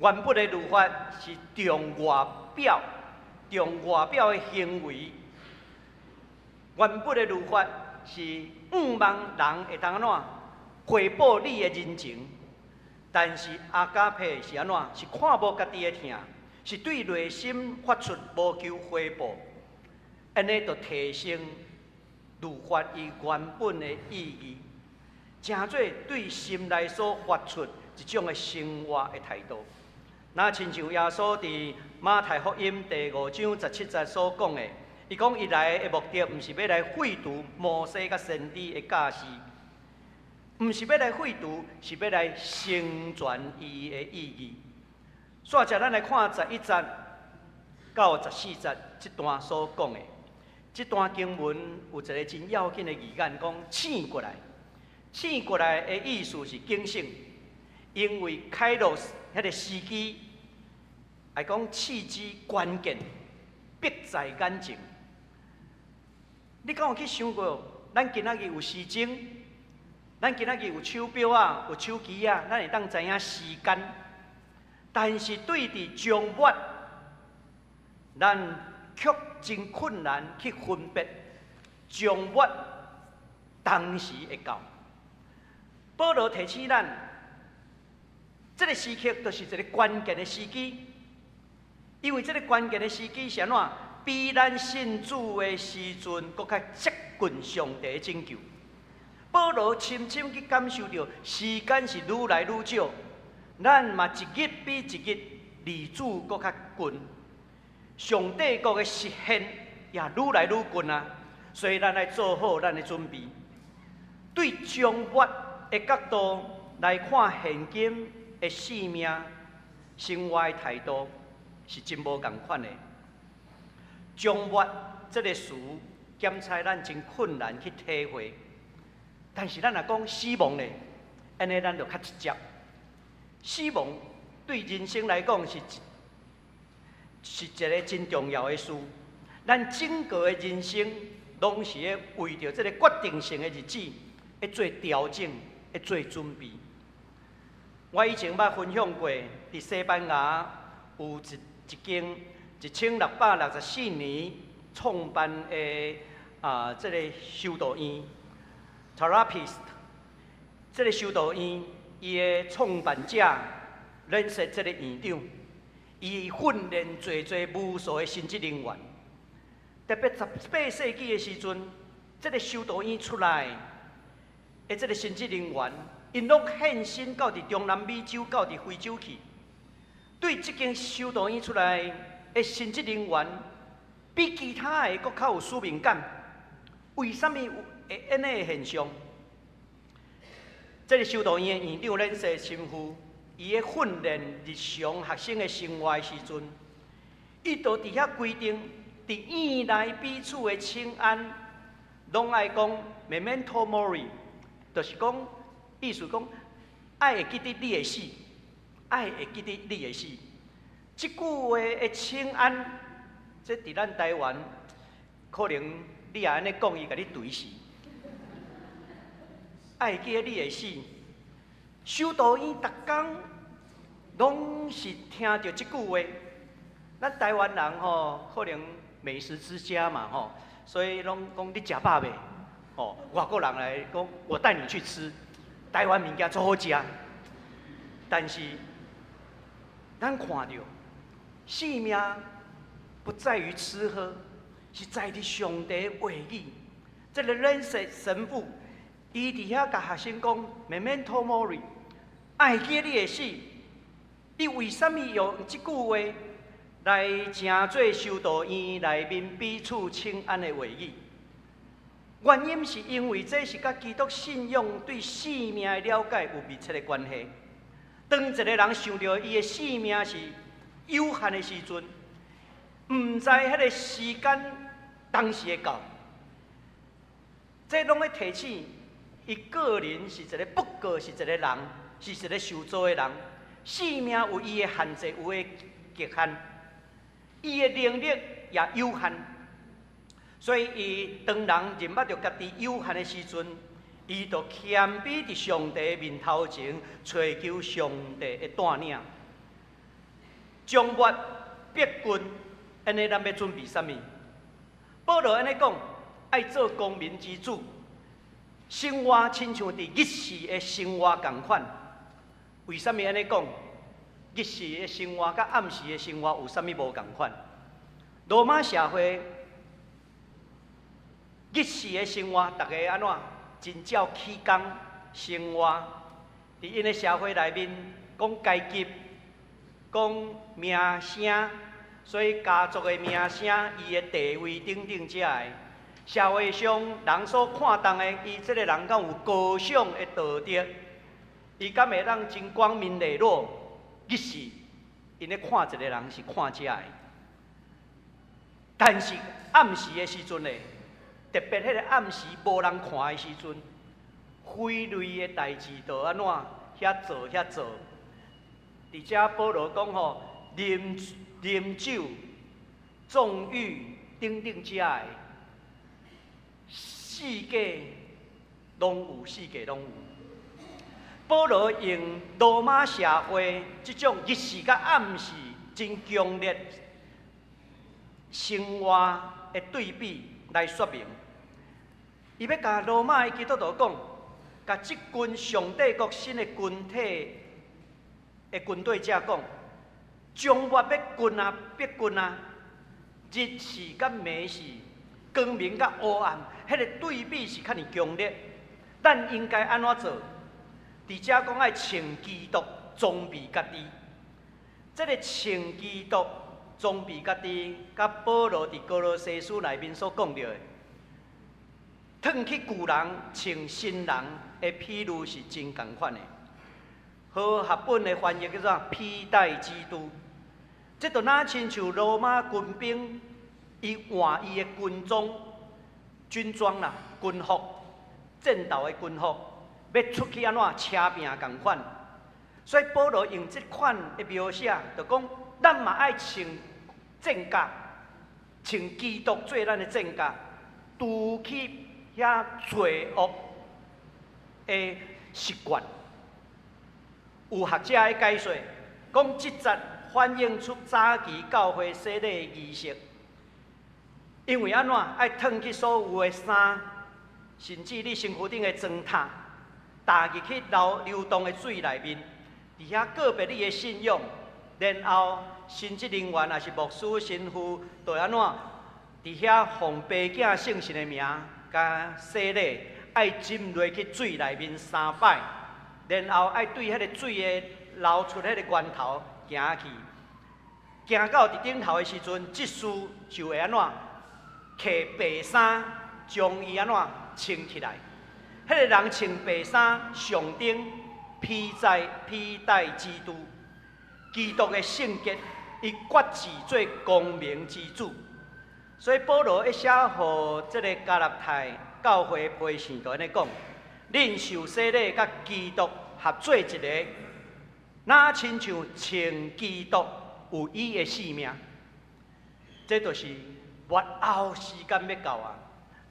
原本的律法是重外表，重外表的行為。原本的律法是向望人會當按怎回報你的人情，但是阿加佩是按怎？是看無家己的疼，是對內心發出無求回報，按呢就提升律法伊原本的意義，成做對心內所發出一種的生活的態度。若親像耶穌佇馬太福音第5章17節所講的，伊講伊來的目的，毋是欲來廢除摩西佮先知的教示，毋是欲來廢除，是欲來成全伊的意義。煞接咱來看11節到14節這段所講的，這段經文有一个真要緊的字眼，講醒過來。醒過來的意思是警醒，因為 kairos 彼个時機，來講刺激關鍵，迫在眼前。你敢有去想過？咱今仔日有時鐘，咱今仔日有手錶仔，有手機仔，咱會當知影時間。但是對佇終末，咱卻真困難去分別終末當時會到。保羅提醒咱，這個時刻就是一個關鍵的時機，因為這個關鍵的時機是按怎？比咱信主的時陣，閣較接近上帝的拯救。保羅深深去感受著時間是愈來愈少，咱嘛一日比一日離主閣較近，上帝國的實現也愈來愈近啊！所以咱愛做好咱的準備。對終末的角度來看，現今的生命生活的態度是真無仝款的。終末這个詞，檢猜咱真困難去體會。但是咱若講死亡咧，按呢咱就較直接。死亡對人生來講是一个真重要的事。咱整個的人生攏是咧為著這个決定性的日子，咧做調整，咧做準備。我以前捌分享過，佇西班牙有一間1664年創辦的啊，這個修道院 Trappist，這個修道院伊的創辦者認識這個院長，伊訓練濟濟無數的神職人員。特別18世紀的時陣，這個修道院出來的這個神職人員，𪜶攏獻身到佇中南美洲，到佇非洲去。對這間修道院出來的神職人員，比其他的閣較有使命感。為啥物有會按呢的現象？這个修道院的院長連西神父，伊咧訓練日常學生的生活的時陣，伊就佇遐規定，佇院內彼此的請安，攏愛講 Memento mori，就是講意思講，愛會記得你會死，愛會記得你會死。這句話的請安，這佇咱台灣，可能你若按呢講，伊共你槌死。愛會記得你會死，修道院逐工攏是聽著這句話。咱台灣人吼，可能美食之家嘛吼，所以攏講你食飽未？吼，外國人來講，我帶你去吃，台灣物件足好食。但是，咱看著，生命不在於吃喝，是在於上帝的話語。這个認識神父，伊佇遐共學生講：Memento mori，愛記得你會死。伊為啥物用這句話來成做修道院內面彼此請安的話語？原因是因為這是佮基督信仰對生命的了解有密切的關係。當一個人想著伊的生命是有限的時陣，毋知彼个時間當時會到，這攏咧提醒伊個人是一个不過是一個人，是一个受造的人，生命有伊的限制，有伊的極限，伊的能力也有限，所以伊當人認捌著家己有限的時陣，伊就謙卑佇上帝面頭前，揣求上帝的帶領。終末逼近，按呢咱欲準備啥物？保羅按呢講，愛做光明之子，生活親像佇日時的生活仝款。為啥物按呢講？日時的生活佮暗時的生活有啥物無仝款？羅馬社會日時的生活，逐家按怎？真少起工生活，佇𪜶的社會內面，講階級，講名聲，所以家族的名聲、伊的地位等等遮个，社會上人所看重的，伊這个人敢有高尚的道德，伊敢會當真光明磊落？其實，𪜶咧看一个人是看遮个，但是暗時的時陣咧，特別彼个暗時無人看的時陣，非類的代誌就按怎遐做遐做。佇遮保羅講吼，啉啉酒、縱慾等等遮个。四界攏有，四界攏有。保羅用羅馬社會這種日時佮暗時真強烈生活的對比來說明，伊欲共羅馬的基督徒講，共這群上帝國新的群體的軍隊者講，將末欲近啊，逼近啊，日時佮暝時，光明佮黑暗，彼個對比是較爾強烈。咱應該按怎做？佇遮講愛穿基督裝備家己，這個穿基督裝備家己，佮保羅佇歌羅西書內面所講著的，褪去舊人穿新人的比喻是真仝款的。和合本的翻譯叫做披戴基督，這就若親像羅馬軍兵，伊換伊的軍裝、軍裝啦、軍服、戰鬥的軍服。欲出去按怎車拼仝款，所以保羅用這款的描寫，就講咱嘛愛穿戰甲，穿基督做咱的戰甲，除去遐罪惡的習慣。有學者的解說，講這節反映出早期教會洗禮儀式，因為按怎愛褪去所有的衫，甚至你身軀頂的妝塔。踏入去流流動的水內面，佇遐告別你的信仰，然後神職人員抑是牧師神父，就按怎佇遐奉爸囝聖神的名，共洗禮，愛浸落去水內面三擺，然後愛對彼个水的流出彼个源頭行去，行到佇頂頭的時陣，祭司就會按怎揢白衫將伊按怎穿起來。彼个人穿白衫，象徵披戴基督，基督的聖潔，伊決志做光明之子。所以保羅一寫予這个加拉太教會批信，就按呢講：恁受洗禮，佮基督合做一个，若親像穿基督有伊的性命。這就是末後時間欲到啊！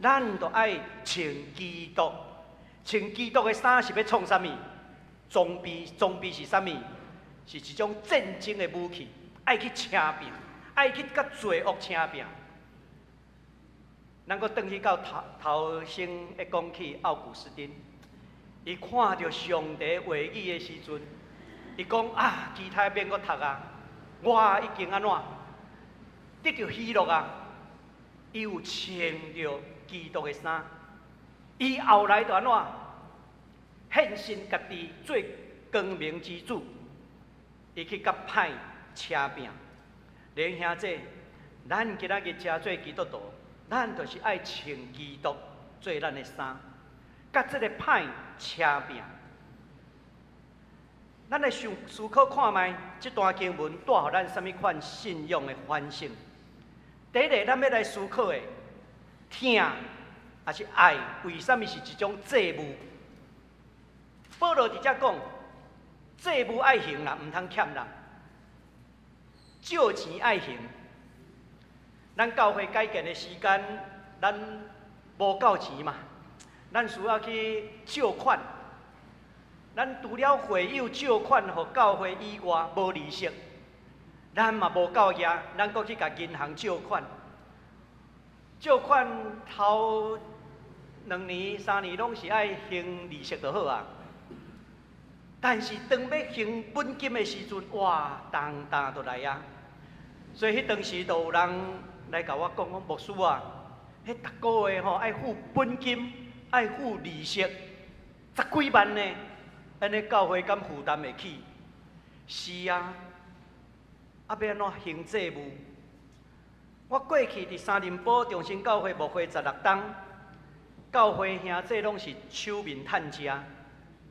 咱就愛穿基督。穿基督的衫是欲創啥物？裝備裝備是啥物？是一種戰爭的武器，愛去拚拼，愛去佮罪惡拚拼。咱閣轉去到頭頭先咧講起奧古斯丁，伊看著上帝話語的時陣，伊講啊，其他免閣讀啊，我已經按怎得著喜樂啊！伊有穿著基督的衫。伊後來就按怎獻身家己做光明之子，伊去佮歹拚拼。弟兄姊，咱今仔日成做基督徒，咱就是愛穿基督做咱的衫，佮這个歹拚拼。咱來想思考看覓，這段經文帶予咱啥物款信仰的反省？第一个，咱欲來思考的，疼抑是愛，為啥物是一種債務？保羅佇遮講，債務愛還啦，毋通欠人。借錢愛還。咱教會改建的時間，咱無夠錢嘛，咱需要去借款。咱除了會友借款予教會以外，無利息，咱嘛無夠額，咱閣去共銀行借款。借款頭2年、3年攏是愛還利息就好啊。但是當欲還本金的時陣，哇，重擔就來啊！所以彼當時就有人來共我講講，牧師啊，彼逐個月吼愛付本金，愛付利息，十幾萬呢，按呢教會敢負擔會起？是啊，啊欲按怎還債務？我過去佇三林埔中心教會牧會16冬，教會兄弟攏是手面趁食，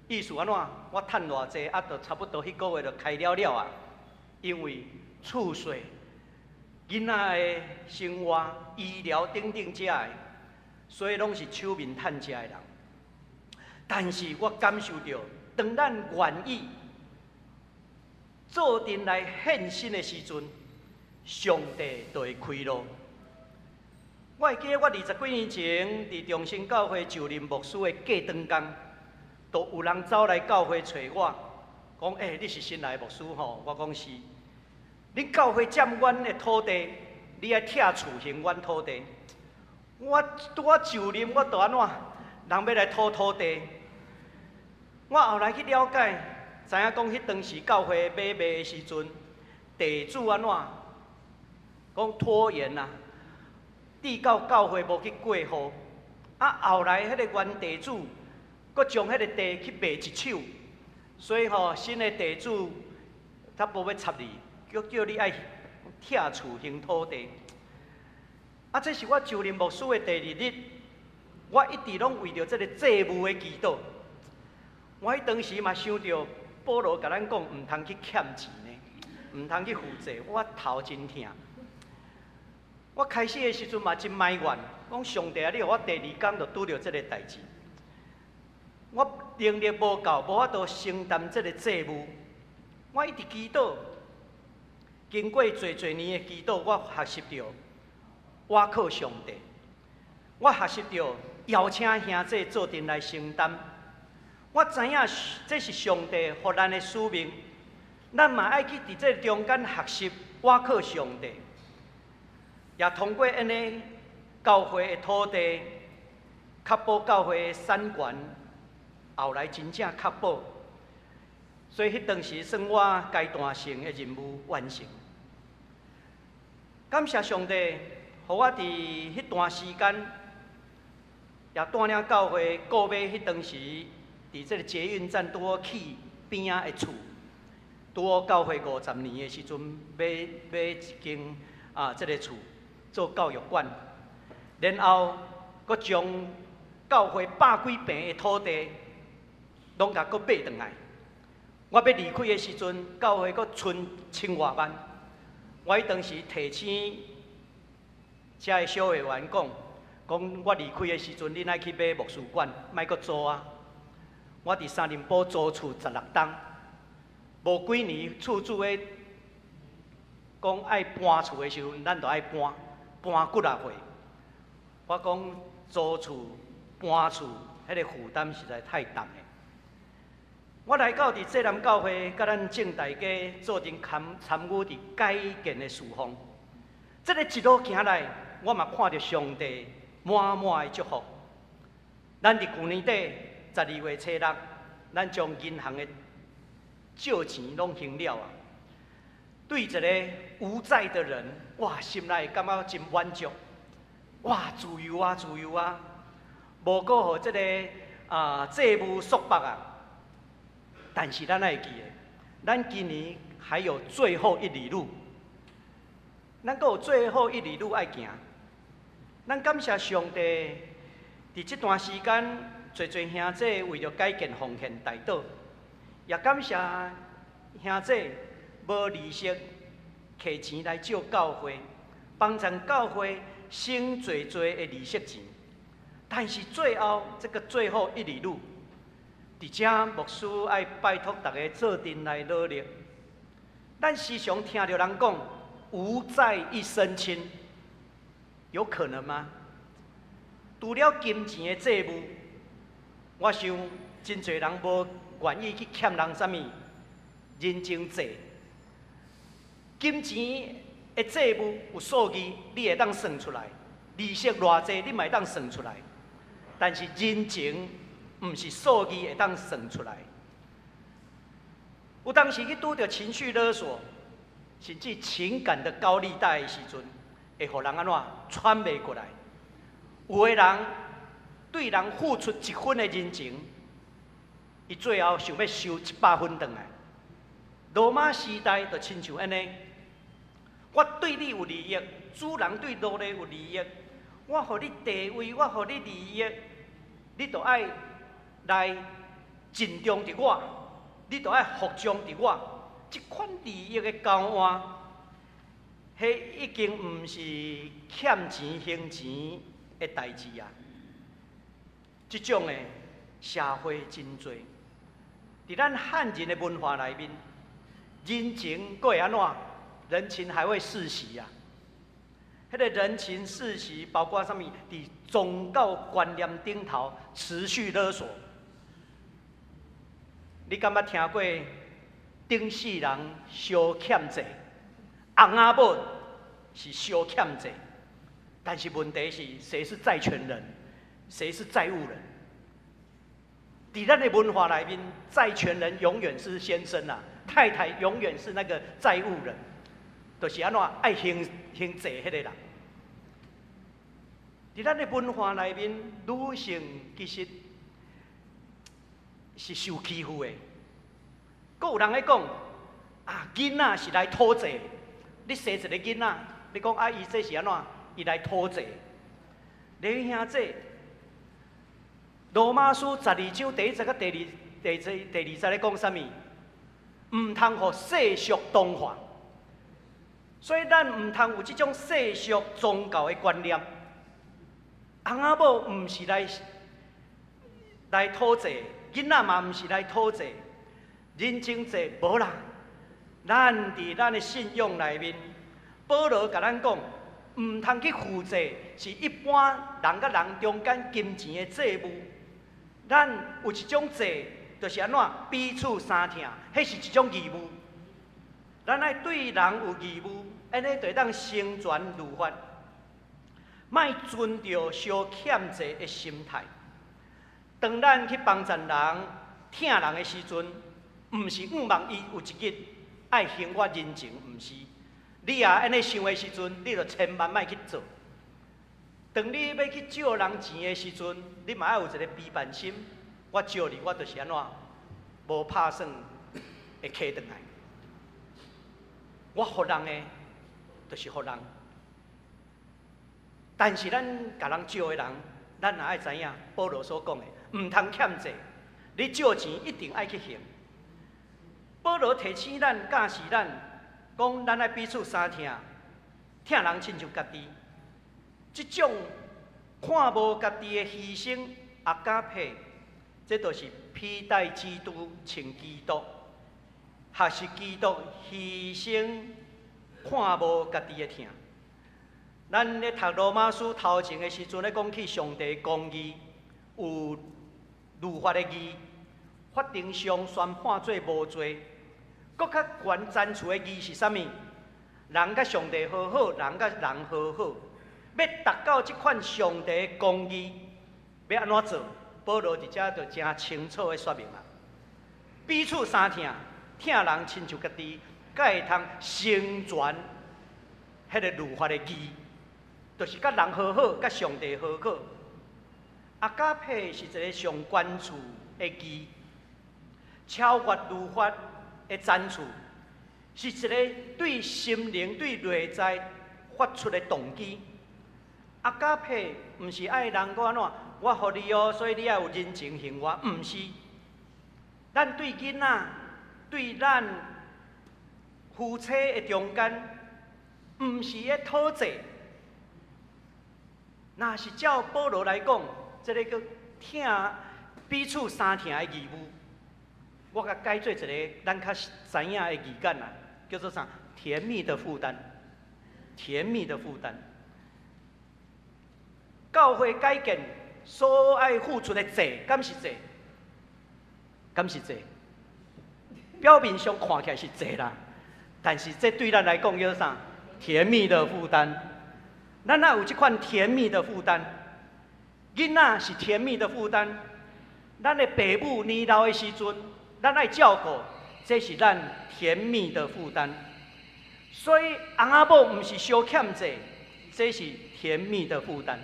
意思按怎？我趁偌濟，啊，就差不多彼個月就開了了啊。因為厝稅、囡仔的生活、醫療等等遮的，所以攏是手面趁食的人。但是我感受著，當咱願意做陣來獻身的時陣，上帝就會開路。我會記得我20幾年前佇中心教會就任牧師的過長工，都有人走來教會揣我，講：欸，你是新來的牧師吼？我講是。恁教會佔阮的土地，你愛拆厝還阮土地。我拄仔就任，我就按怎？人欲來討土地。我後來去了解，知影講彼當時教會欲賣的時陣，地主按怎？講拖延啊，直到教會無去過戶。啊，後來彼個原地主，閣將彼個地去賣一手，所以吼，新的地主他無欲插你，閣叫你愛拆厝還土地。啊，這是我就任牧師的第二日，我一直攏為著這個債務的祈禱。我彼當時嘛想著保羅共咱講，毋通去欠錢呢，毋通去負債，我頭真疼。我開始的時陣嘛真埋怨，講上帝啊，你予我第二工就拄著這個代誌，我能力無夠，無法度承擔這個債務。我一直祈禱，經過濟濟年的祈禱，我學習著倚靠上帝，我學習著邀請兄弟做陣來承擔。我知影這是上帝予咱的使命，咱嘛愛去佇這個中間學習倚靠上帝，也通過按呢教會的土地，確保教會的產權，後來真正確保。所以彼當時算我階段性的任務完成。感謝上帝，予我佇彼段時間，也帶領教會購買彼當時佇這個捷運站拄好起邊仔的厝，拄好教會50年的時陣買買一間啊，這個厝做教育館，然後閣將教會百幾坪的土地攏共閣買轉來。我欲離開的時陣，教會閣賰千外萬。我彼當時提醒遮的小會員講，講我離開的時陣，恁愛去買牧師館，莫閣租啊。我佇三重埔租厝16冬，無幾年厝主咧講愛搬厝的時陣，咱就愛搬，搬幾若歲。我講租厝搬厝，彼個負擔實在太重了。我來到佇濟南教會，佮咱眾大家做陣參參與佇改建的事奉。這个一路行來，我嘛看著上帝滿滿的祝福。咱佇舊年底12月初6，咱將銀行的借錢攏還了啊。對一個無債的人，哇，心內感覺真滿足。哇，自由啊，自由啊！無閣予這个啊債務束縛啊。但是咱愛記得，咱今年還有最後一里路，咱閣有最後一里路愛行。咱感謝上帝，佇這段時間，濟濟兄弟為著改建奉獻代禱，也感謝兄弟無利息摕錢來借教會，幫助教會省濟濟的利息錢。但是最後這个最後一里路，佇遮牧師愛拜託大家做陣來努力。咱時常聽著人講無債一身輕，有可能嗎？除了金錢的債務，我想真濟人無願意去欠人啥物人情債。金錢的債務有數字，你會當算出來，利息偌濟，你嘛會當算出來。但是人情毋是數字會當算出來。有當時去拄著情緒勒索，甚至情感的高利貸的時陣，會予人按怎喘袂過來。有的人對人付出一分的人情，伊最後想欲收100分轉來。羅馬時代就親像按呢，我對你有利益，主人對奴隸有利益，我予你地位，我予你利益，你就愛來盡忠佇我，你就愛服從佇我。這款利益的交換，彼已經毋是欠錢還錢的代誌啊！這種的社會真濟，佇咱漢人的文化內面，人情閣會按怎？人情還會世襲啊！彼个人情世襲包括啥物？佇宗教觀念頂頭持續勒索。你敢捌聽過頂世人相欠債？翁仔某是相欠債，但是問題是誰是債權人，誰是債務人？佇咱的文化內面，債權人永遠是先生啊，太太永遠是那個債務人，就是按怎愛還還債彼個人。佇咱的文化內面，女性其實是受欺負的。閣有人咧講啊，囡仔是來討債。你生一個囡仔，你講啊，伊這是按怎？伊來討債。你兄弟，羅馬書12章第一節佮第二、第第第二節咧講啥物？毋通予世俗同化。所以咱毋通有這種世俗宗教的觀念。翁仔某毋是來來討債，囡仔嘛毋是來討債，人情債無啦。咱佇咱的信仰內面，保羅共咱講，毋通去負債，是一般人佮人中間金錢的債務。咱有一種債，就是按怎彼此相疼，彼是一種義務。咱愛對人有義務，按呢就會當成全律法。莫存著相欠債的心態。當咱去幫助人、疼人的時陣，毋是向望伊有一日愛還我人情，毋是。你若按呢想的時陣，你就千萬莫去做。當你欲去借人錢的時陣，你嘛愛有一個悲憫心。我借你，我就是按怎，無拍算會挈轉來。我予人的，就是予人。但是咱共人借的人，咱也愛知影，保羅所講的，毋通欠債。你借錢一定愛去還。保羅提醒咱、教示咱，講咱愛彼此相疼，疼人親像家己。這種看無家己的犧牲，阿加佩，這就是披戴基督，穿基督，學習基督犧牲，看無家己的疼。咱咧讀羅馬書頭前的時陣，咧講起上帝公義有律法的義，法庭上宣判做無罪。閣較懸層次的義是啥物？人佮上帝和好，人佮人和好。欲達到這款上帝公義，欲按怎做？保羅佇遮就誠清楚的說明啊。彼此相疼，疼人親像家己，才會通成全彼个律法的義。就是佮人和好，佮上帝和好。阿加佩是一个上懸次的義，超越律法的層次，是一个對心靈、對內在發出的動機。阿加佩毋是愛人講按怎，我予你哦，所以你愛有人情還我，毋是。咱對囡仔、對咱夫妻的中間，毋是咧討債。若是照保羅來講，這个叫疼彼此相疼的義務，我共改做一个咱較知影的字眼啦，叫做啥？甜蜜的負擔，甜蜜的負擔。教會改建所愛付出的債，敢是債？敢是債？表面上看起來是債啦，但是這對咱來講叫做啥？甜蜜的負擔。咱若有這款甜蜜的負擔，囡仔是甜蜜的負擔。咱的爸母年老的時陣，咱愛照顧，這是咱甜蜜的負擔。所以翁仔某毋是相欠債，這是甜蜜的負擔。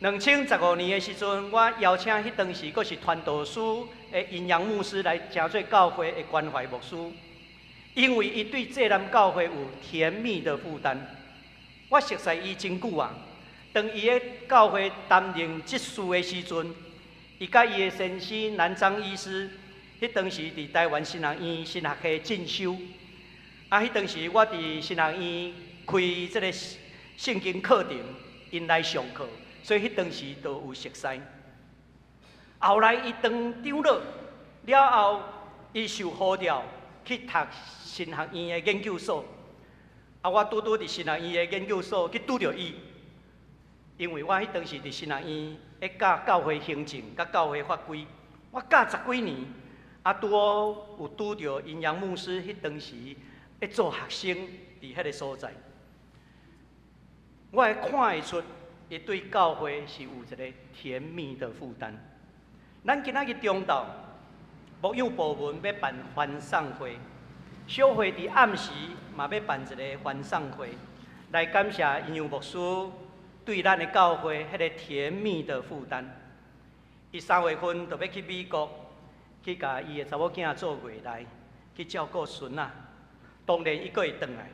2015年的時陣，我邀請彼當時閣是傳道書的陰陽牧師來成做教會的關懷牧師，因為伊對濟南教會有甜蜜的負擔。我熟似伊真久啊，當伊佇教會擔任執事的時陣，伊佮伊的先生南張醫師，彼當時佇台灣神學院神學系進修。啊，彼當時我佇神學院開這个聖經課程，𪜶來上課，所以彼當時就有熟似。後來伊當長老了後，伊受呼召去讀神學院的研究所。啊，我拄拄佇神學院的研究所去拄著伊，因為我彼當時佇神學院咧教教會行政佮教會法規，我教十幾年，啊，拄好有拄著陰陽牧師，彼當時咧做學生佇彼个所在，我會看會出，伊對教會是有一个甜蜜的負擔。咱今仔日中晝牧養部門欲辦歡送會，小會佇暗時嘛欲辦一个歡送會，來感謝陰陽牧師對咱的教會彼个甜蜜的負擔。伊3月份就欲去美國，去共伊的查某囝做月內，去照顧孫仔。當然，伊閣會轉來。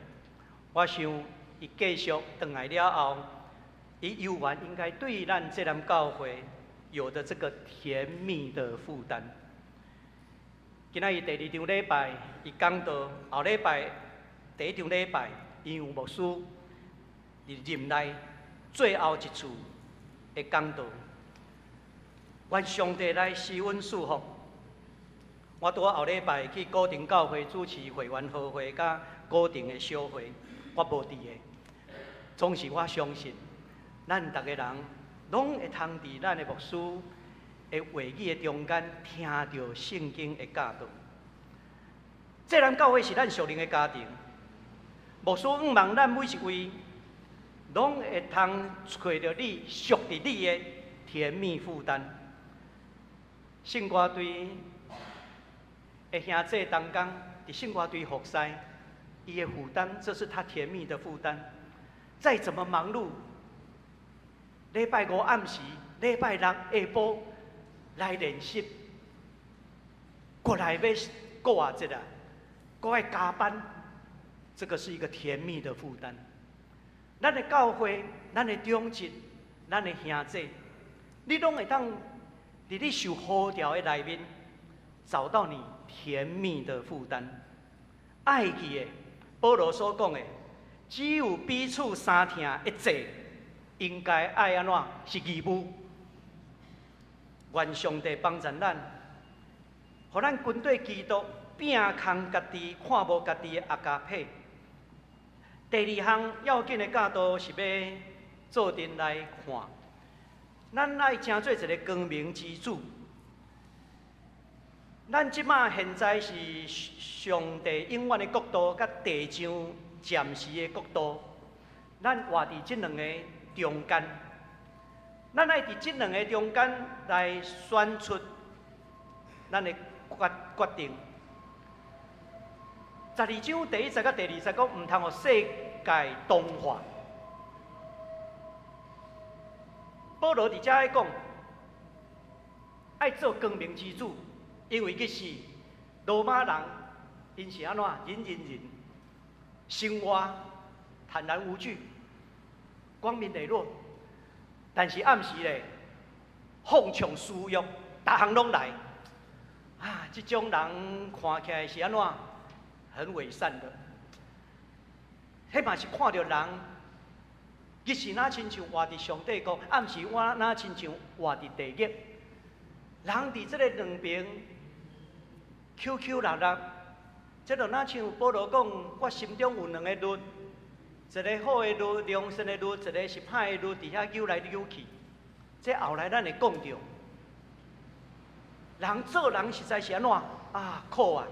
我想，伊繼續轉來了後，伊猶原應該對咱這間教會有著這個甜蜜的負擔。今仔日第二場禮拜，伊講道；後禮拜第一場禮拜，伊有牧師佇任內最後一次的講道。願上帝來施恩賜福。我拄好後禮拜去古亭教會主持會員和會，佮古亭的小會，我無佇的。總是我相信，咱逐个人攏會通佇咱的牧師的話語的中間聽著聖經的教導。這間教會是咱屬靈的家庭，牧師向望咱每一位，攏會通揣著你屬佇你的甜蜜負擔。聖歌隊的兄弟同工，佇聖歌隊服侍，伊的負擔，這是他甜蜜的負擔。再怎麼忙碌，禮拜五暗時，禮拜六下晡來練習，過來欲過偌節啊，閣愛加班，這個是一個甜蜜的負擔。咱的教會，咱的長執，咱的兄弟，你攏會當佇你受呼召的內面，找到你甜蜜的負擔。愛記的，保羅所講的，只有彼此相疼的債，應該愛按怎？是義務。願上帝幫助咱，予咱跟綴基督摒空家己，看無家己的阿加帕。第二項要緊的教導是欲做陣來看，咱愛成做一个光明之子。咱這馬現在是上帝永遠的國度，佮地上暫時的國度，咱活佇這兩个中間。咱愛佇這兩个中間來選出咱的決定。12章第一節佮第二節講，毋通予世界同化。保羅佇遮咧講，愛做光明之子，因為彼時羅馬人，𪜶是按怎忍忍忍，生活坦然無懼，光明磊落。但是暗時咧，放縱私欲，逐項攏來。啊，這種人看起來是按怎？很偽善的。彼嘛是看著人，日時若親像活佇上帝國，暗時我若親像活佇地獄。人佇這个兩邊，起起落落，這就若像保羅講，我心中有兩个律，一个好的律，良善的律，一个是歹的律，佇遐扭來扭去。這後來咱會講著，人做人實在是按怎啊苦啊！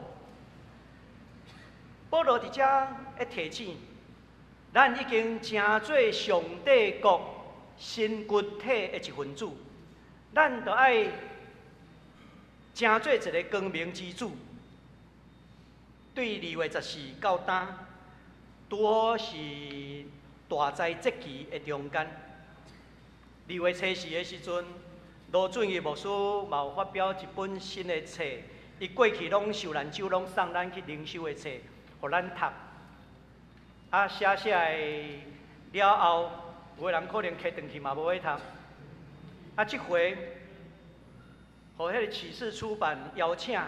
保羅佇遮咧提醒，咱已經成做上帝國新骨體的一份子，咱著愛成做一个光明之子。對2月14到今，拄好是大災節期的中間。2月初4的時陣，羅俊義牧師嘛有發表一本新的冊，伊過去攏受難酒攏送咱去靈修的冊，予咱讀。啊，寫寫的了後，有的人可能提轉去嘛無愛讀。啊，這回，予彼個啟示出版邀請，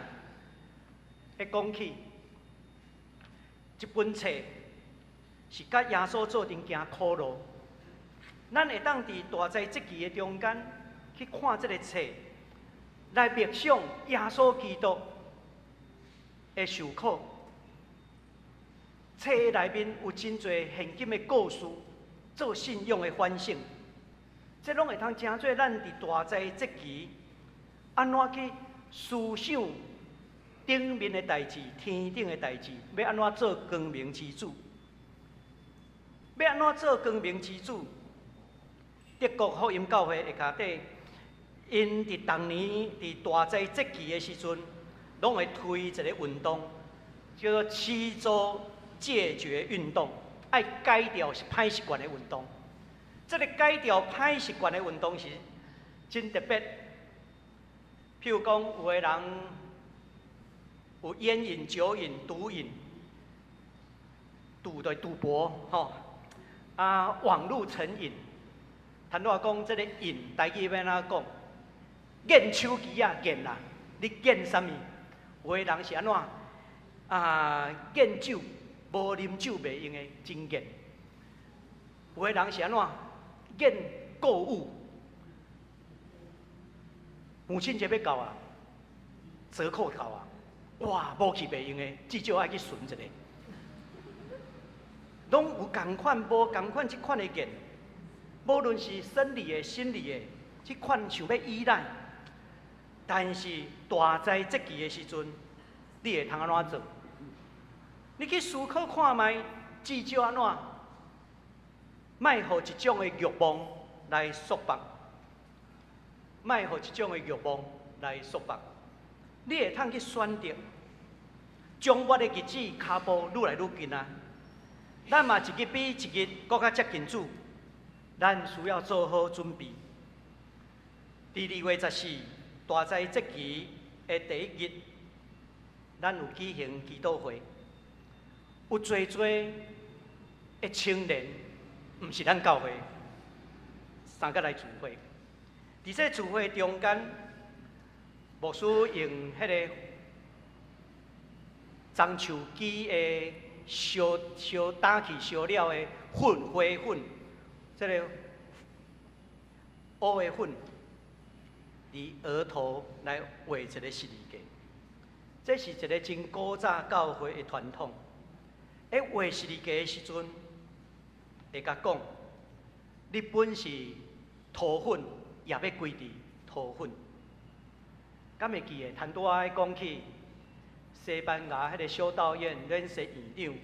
咧講起，這本冊是佮耶穌做陣行苦路。咱會當佇大災節期的中間去看這个冊，來默想耶穌基督的受苦。冊內面有真濟現今的故事，做信仰的反省。這攏會通成做咱佇大災節期，按怎去思想頂面的代誌、天頂的代誌，欲按怎做光明之子？欲按怎做光明之子？德國福音教會下跤底，𪜶佇逐年佇大災節期的時陣，攏會推一个運動，叫做七週戒絕運動，愛改掉歹習慣的運動。這个改掉歹習慣的運動是真特別。譬如講，有的人有菸癮、酒癮、毒癮、賭的賭博，吼，啊，網路成癮。坦白講，這个癮台語欲按怎講？癮手機仔，癮啦，你癮啥物？有的人是按怎？啊，癮酒，無啉酒袂用的，真癮。有的人是按怎？癮購物。母親節欲到啊，折扣到啊，哇，無去袂用的，至少愛去巡一下。攏有仝款，無仝款，這款的癮，無論是生理的、心理的，這款想欲依賴。但是大災節期的時陣，你會通按怎做？你去思考看覓，至少按怎，莫予一種的欲望來束縛，莫予一種的欲望來束縛。你會通去選擇，終末的日子，跤步愈來愈近啊！咱嘛一日比一日閣較接近主，咱需要做好準備。佇2月14大災節期的第一日，咱有舉行祈禱會，有濟濟的青年，毋是咱教會，三個來聚會。佇這聚會中間，牧師用彼个樟樹枝的燒燒打去燒了的粉灰粉，這个烏的粉，佇額頭來畫一個十字架。這是一个真古早教會的傳統。咧畫十字架的時陣，會共講：你本是塗粉，也欲歸佇塗粉。敢會記得？拄仔講起西班牙彼个修道院阮踅院長，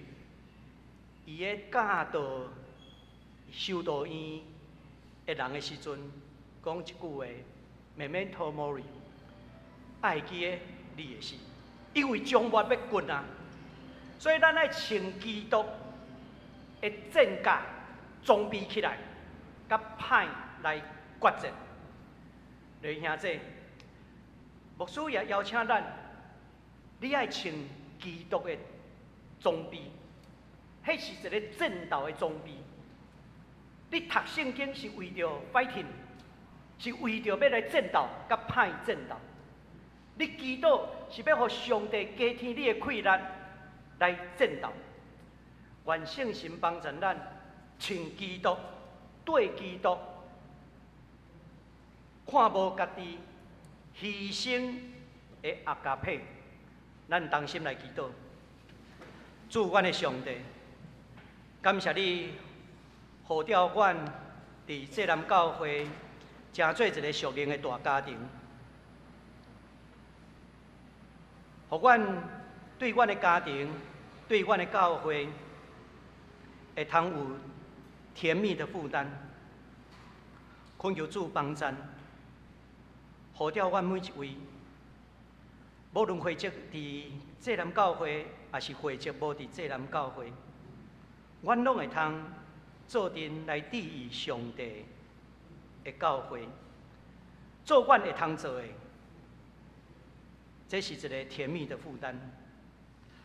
伊咧教導修道院的人的時陣，講一句話：Memento mori，愛記得你會死，因為終末欲近啊，所以咱愛穿基督的戰甲裝備起來，佮歹來決戰。弟兄姊，牧師也邀請咱，你愛穿基督的裝備，彼是一个戰鬥的裝備。你讀聖經是為著 fighting，是為著欲來戰鬥，佮歹戰鬥。你祈禱是欲予上帝加添你的氣力來戰鬥。願聖神幫助咱穿基督，綴基督，看無家己犧牲的阿加帕，咱同心來祈禱。主，阮的上帝，感謝你呼召阮佇濟南教會，成做一个屬靈的大家庭，予阮對阮的家庭、對阮的教會，會通有甜蜜的負擔。懇求主幫贊，呼召阮每一位，無論會籍佇濟南教會，抑是會籍無佇濟南教會，阮攏會通做陣來注意上帝的教會，做阮會通做的，這是一个甜蜜的負擔，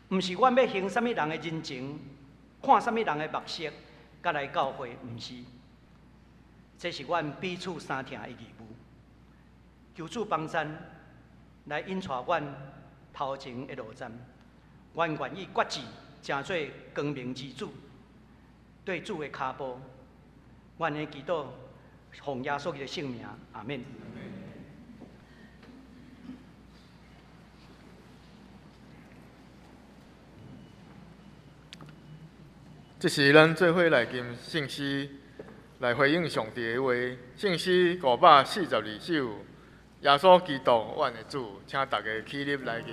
毋是阮欲還啥物人的人情，看啥物人的目色，才來教會，毋是。這是阮彼此相疼的義務。求主幫贊，來引帶阮頭前的路站。阮願意決志，成做光明之子，綴主的跤步。阮的祈禱，奉耶穌基督的聖名，阿們。這是咱做伙來吟聖詩，來回應上帝的話。聖詩542首，耶穌基督，阮的主，請大家起立來吟。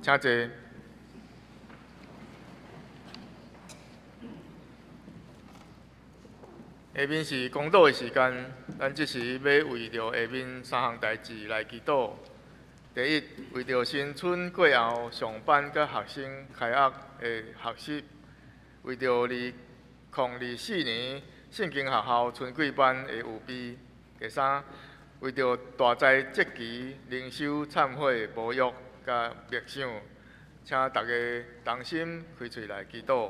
請坐。下面是講道的時間，咱這時欲為著下面三項代誌來祈禱。第一，為著新春過後上班佮學生開學的學習；為著2024年聖經學校春季班的預備。第三，為著大災節期靈修懺悔無約佮默想，請大家同心開喙來祈禱。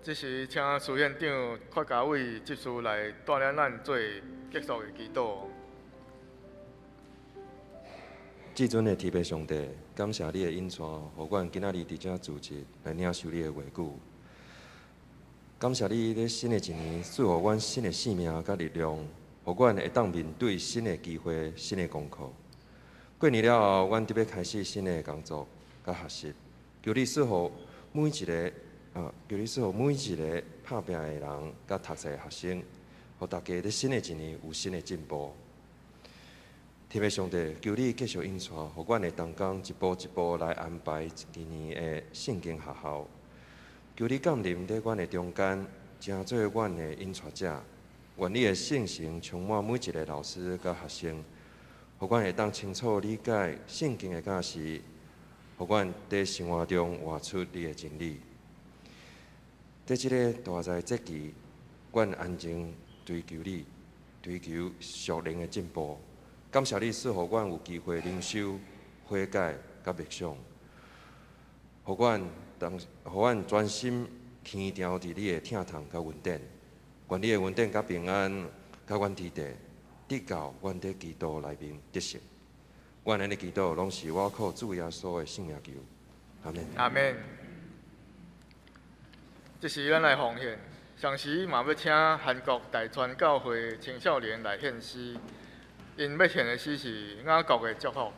這時，請蘇院長郝家偉執事來帶領咱做結束的祈禱。至尊的天父上帝，感謝你的引帶，予阮今仔日佇遮聚集來領受你的話語。感謝你佇新的一年賜予阮新的生命佮力量，予阮會當面對新的機會、新的功課。過年了後，阮得欲開始新的工作佮學習。求你賜予每一个啊，求你賜予每一个拍拚的人佮讀冊的學生，予大家佇新的一年有新的進步。天父上帝，求你繼續引帶，予阮會同工一步一步來安排今年的聖經學校。求你降臨佇阮的中間，成做阮的引帶者。願你的聖神充滿每一个老師佮學生，予阮會當清楚理解聖經的教示，予阮佇生活中活出你的真理。佇這个大災節期，阮安靜追求你，追求屬靈的進步。感謝你賜予阮有機會靈修、悔改佮默想，予阮當，予阮專心牽牢佇你的疼痛佮恩典。願你的恩典佮平安佮阮佇地，直到阮佇基督內面得勝。阮按呢祈禱，攏是我靠主耶穌的聖名求。阿們。阿們。這時咱來奉獻，同时嘛欲请韩国大川教会青少年来献诗，𪜶欲献的诗是雅各的祝福。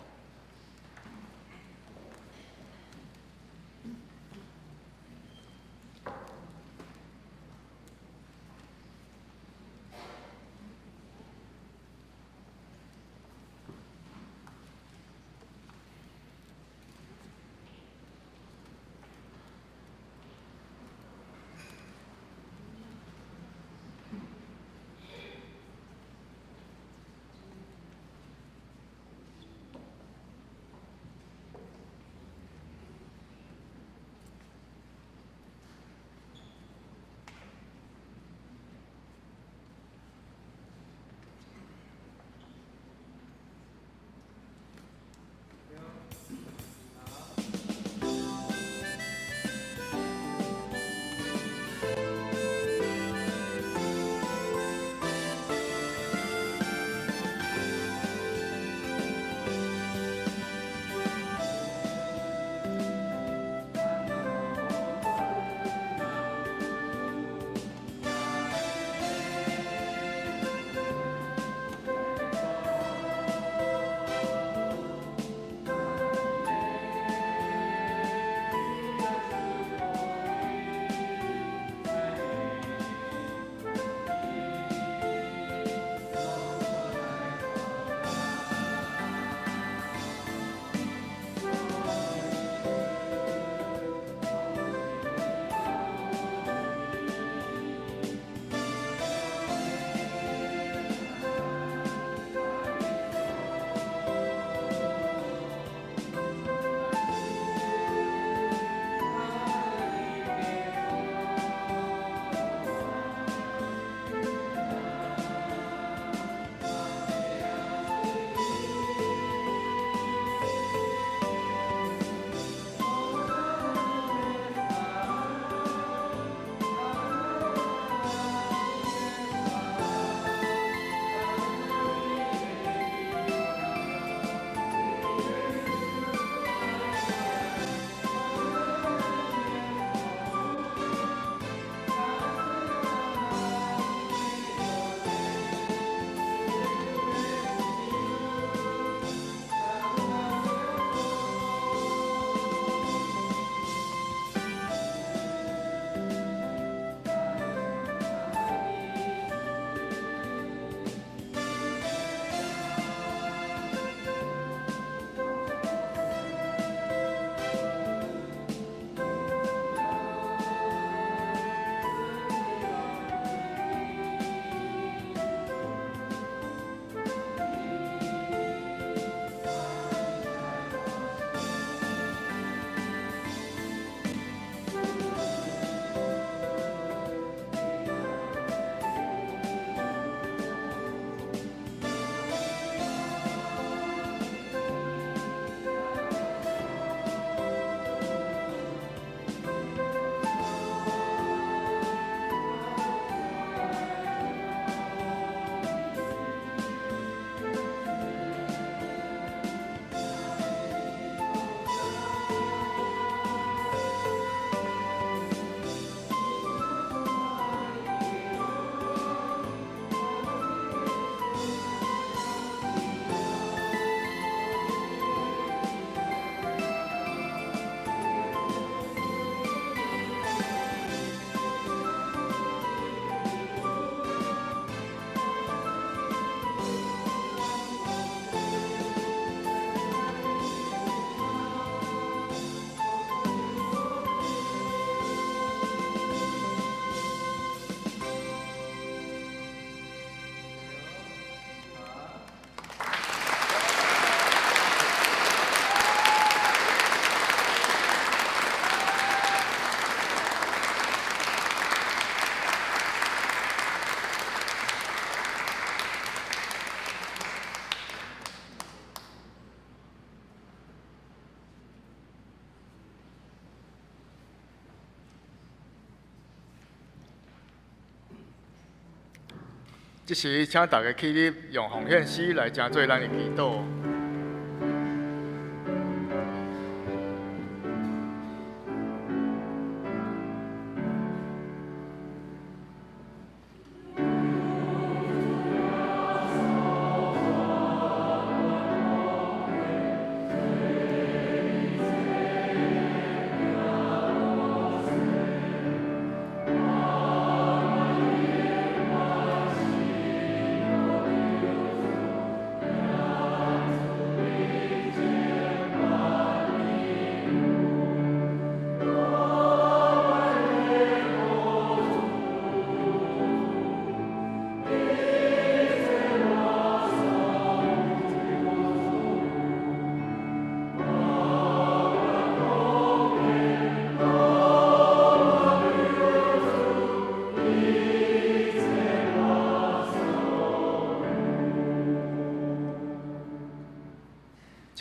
这时，请大家起立，用奉献诗来成做咱的祈祷。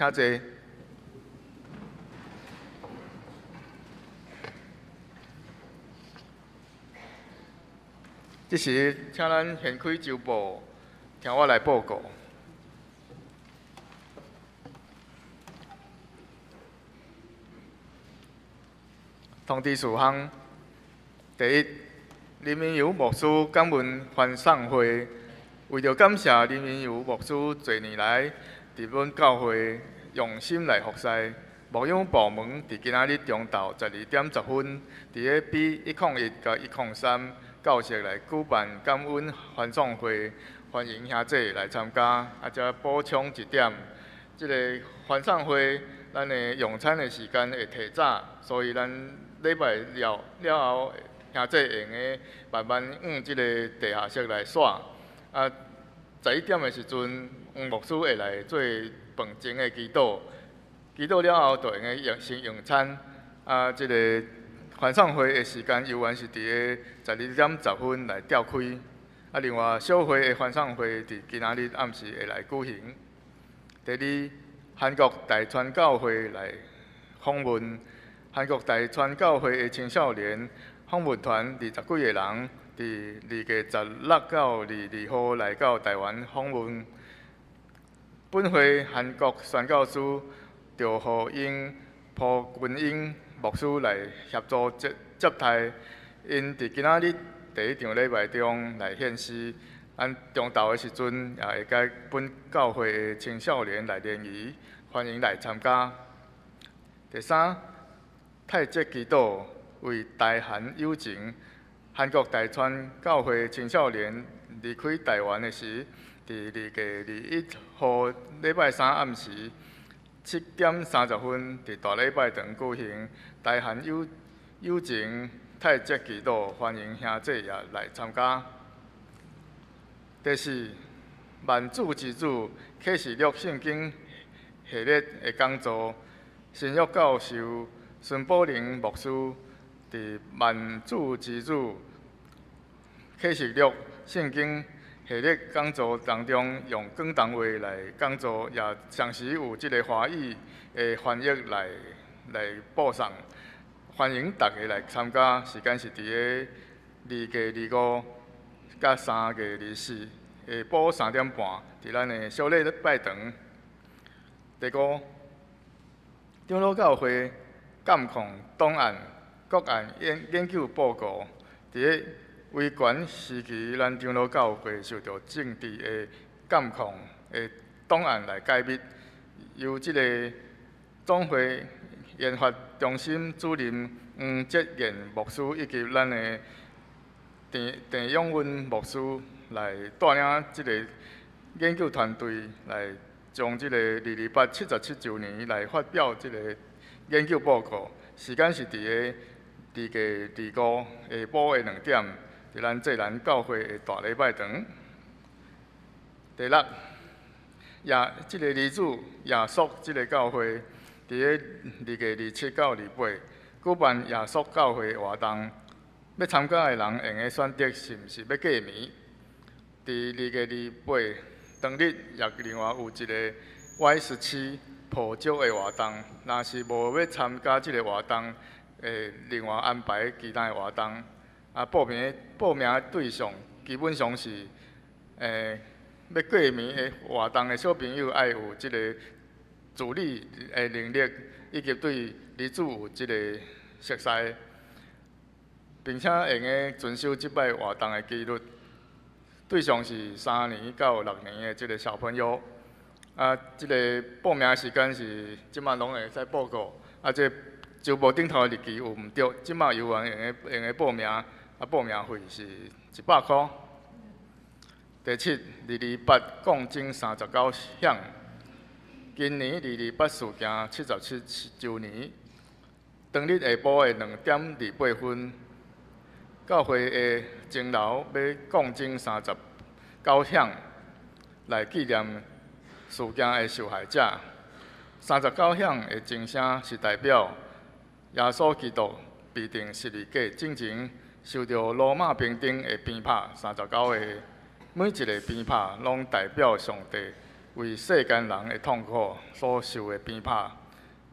請坐。這時，請咱掀開週報，聽我來報告。通知事項：第一，林明友牧師感恩歡送會，為著感謝林明友牧師濟年來佇阮教會用心來服侍，牧養部門佇今仔日中晝12點10分，佇咧 B101佮103教室來舉辦感恩歡送會，歡迎兄弟來參加。啊，再補充一點，這个歡送會，咱的用餐的時間會提早，所以咱禮拜了了後，兄弟會用得慢慢往這个地下室來徙。啊，11點的時陣，黃牧師會來做飯前的祈禱，祈禱了後，就會用得用先用餐。啊，這个歡送會的時間猶原是佇个12點10分來召開。啊，另外小會的歡送會佇今仔日暗時會來舉行。第二，韓國大川教會來訪問，韓國大川教會的青少年訪問團20幾個人，佇2月16到22號來到台灣訪問。本會韓國宣教師趙和英、朴君英牧師來協助接接待，𪜶佇今仔日第一場禮拜中來獻詩。咱中晝的時陣，也會佮本教會的青少年來聯誼，歡迎來參加。第三，泰籍祈禱為台韓友情。韓國大川教會青少年離開台灣的時，佇2月21號禮拜三暗時7點30分，佇大禮拜堂舉行台韓友友情泰籍祈禱，歡迎兄弟也來參加。第四，萬主之主啟示錄聖經系列的講座，新約教授孫寶玲牧師佇萬主之主啟示錄聖經系列講座當中，用廣東話來講座，也同時有這个華語的翻譯來來播送，歡迎大家來參加。時間是佇个2月25佮3月24下晡3點半，佇咱的小禮拜堂。第五，長老教會監控檔案國案研研究報告，佇个威權時期，咱長老教會受著政治的監控的檔案來解密，由這个總會研發中心主任黃哲彦牧師以及咱的鄭鄭永文牧師來帶領這个研究團隊來將這个228 77週年來發表這个研究報告。時間是佇个2月25下晡的2點，佇咱濟南教會的大禮拜堂。第六，耶這个兒子耶穌這个教會，佇个2月27到28舉辦耶穌教會活動，欲參加的人會用得選擇是毋是欲過暝。佇2月28當日，也另外有一个 Y17 抱石的活動，若是無欲參加這个活動，會另外安排其他的活動。啊，報名報名的對象基本上是，欲過暝的活動的小朋友，愛有這个自理的能力，以及對兒子有這个熟似，並且會用得遵守這擺活動的紀律。對象是3年到6年的這个小朋友。啊，這个報名時間是這擺攏會使報告。啊，這个週報頂頭的日期有毋對，這擺猶原會用得會用得報名。啊，報名費是100箍。第七，228降鐘39響。今年228事件77週年，當日下晡的2點28分，教會的鐘樓欲降鐘39響，來紀念事件的受害者。39響的鐘聲是代表耶穌基督被釘十字架進前，受著羅馬兵丁的鞭拍39下，每一个鞭拍攏代表上帝為為世間人的痛苦所受的鞭拍。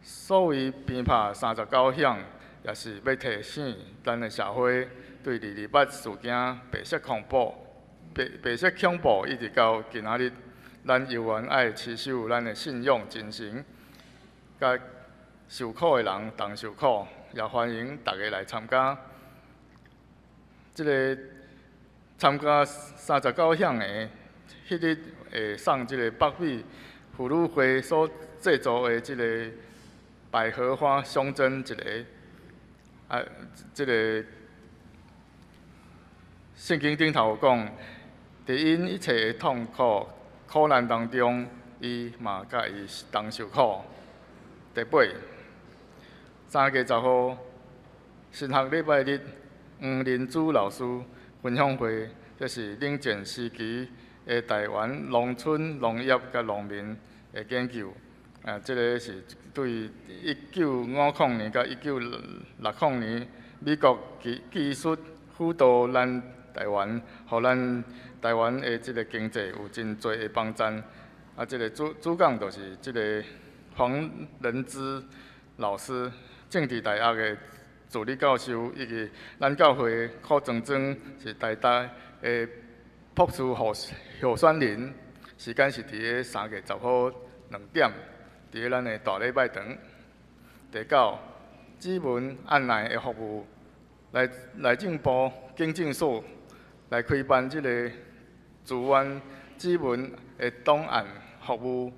所謂鞭拍三十九響，也是欲提醒咱的社會對二二八事件白色恐怖、白色恐怖一直到今仔日，咱猶原愛持守咱的信仰精神，佮受苦的人同受苦，也歡迎大家來參加。這个參加三十九響的彼日會送這个北美婦女會所製作的這个百合花胸針一个，啊，這个聖經頂頭有講，佇𪜶一切的痛苦苦難當中，伊嘛佮伊同受苦。第八，3月10號，神學禮拜日，黃仁珠老師分享會，這是冷戰時期的台灣農村農業佮農民的研究。啊，這个是對1950年佮1960年美國技術輔導咱台灣，予咱台灣的這个經濟有真濟的幫贊。啊，這个主講就是這个黃仁之老師，政治大學的助理教授，以及咱教會柯莊莊是台大的博士候選人。時間是佇咧3月10號2點，佇咧咱的大禮拜堂。第九，指紋按捺的服務，內政部警政署來開辦這个自願指紋的檔案服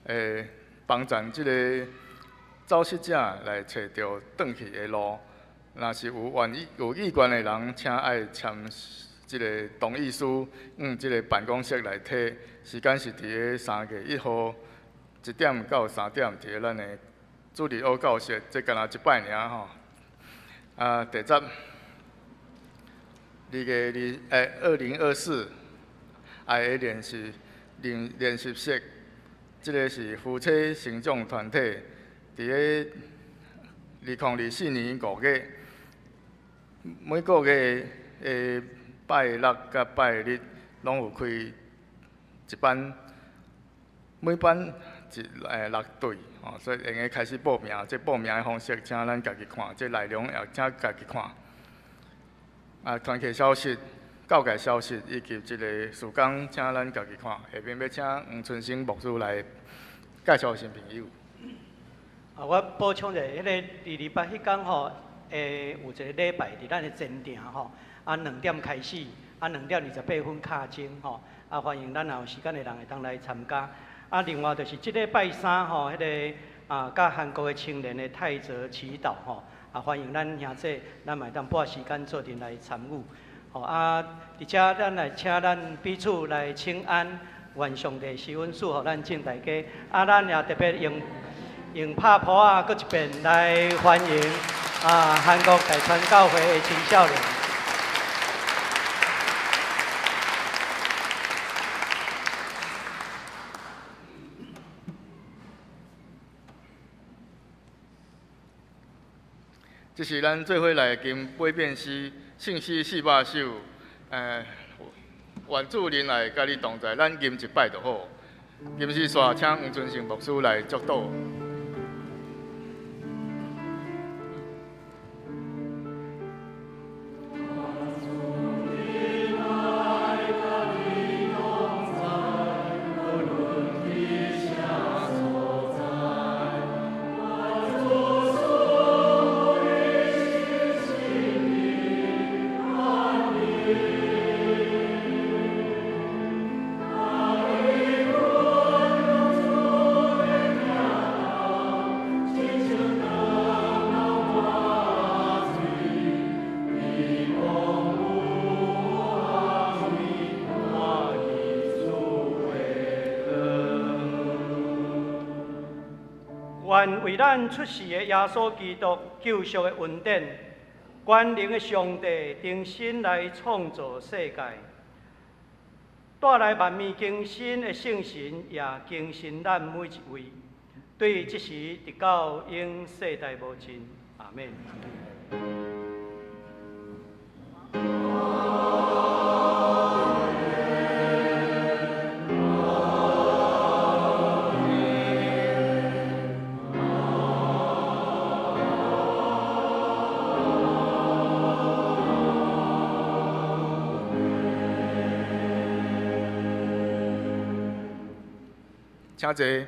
務，會幫助這个走失者來揣著轉去的路。若是有願意有意願的人，請愛簽這个同意書，往這个辦公室來提。時間是佇咧3月1號1點到3點，佇咧咱的主日學教室，這敢若一擺爾吼。啊，第十，2024愛的練習室，這个是夫妻成長團體，佇咧2024年5月，每個月的拜六佮拜日攏有開一班，每班六對，吼，所以會用開始報名。這報名的方式，請咱家己看，這內容也請家己看。啊，團契消息、教界消息以及這个事工，請咱家己看。下面欲請黃春生牧師來介紹新朋友。啊，我補充一下，彼个二二八彼工吼，會有一个禮拜佇咱的前埕吼，啊2點開始，啊2點28分敲鐘吼，啊歡迎咱若有時間的人會當來參加。啊，另外就是這禮拜三吼，彼个啊，佮韓國的青年的泰澤祈禱吼，啊歡迎咱兄弟，咱嘛會當撥時間做陣來參與。吼啊，佇遮咱來請咱彼此來請安，願上帝施恩賜予咱眾大家。啊，咱也特別用拍噗仔，閣一遍來歡迎啊韓國大川教會的青少年。這是咱做伙來吟八遍詩，聖詩400首。願主仁愛佮你同在，咱吟一擺就好。吟詩煞，請黃春生牧師來祝禱。願為咱出世的耶穌基督救贖的恩典，全能的上帝重新來創造世界，帶來萬物更新的聖神，也更新咱每一位。對這時直到永世代無盡，阿們。請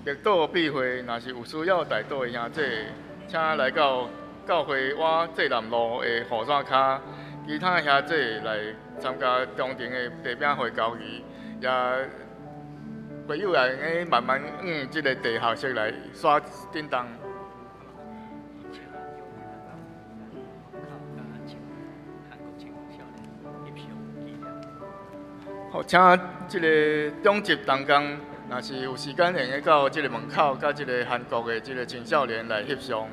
坐。默禱必會，若是有需要代禱的兄弟，請來到教會倚濟南路的雨傘跤。其他兄弟來參加中庭的茶餅會交誼，也會友也會用慢慢往這个地下室來刷叮當。好，請這个中職同工，若是有時間，會用到這个門口，佮這个韓國的這个青少年來翕相。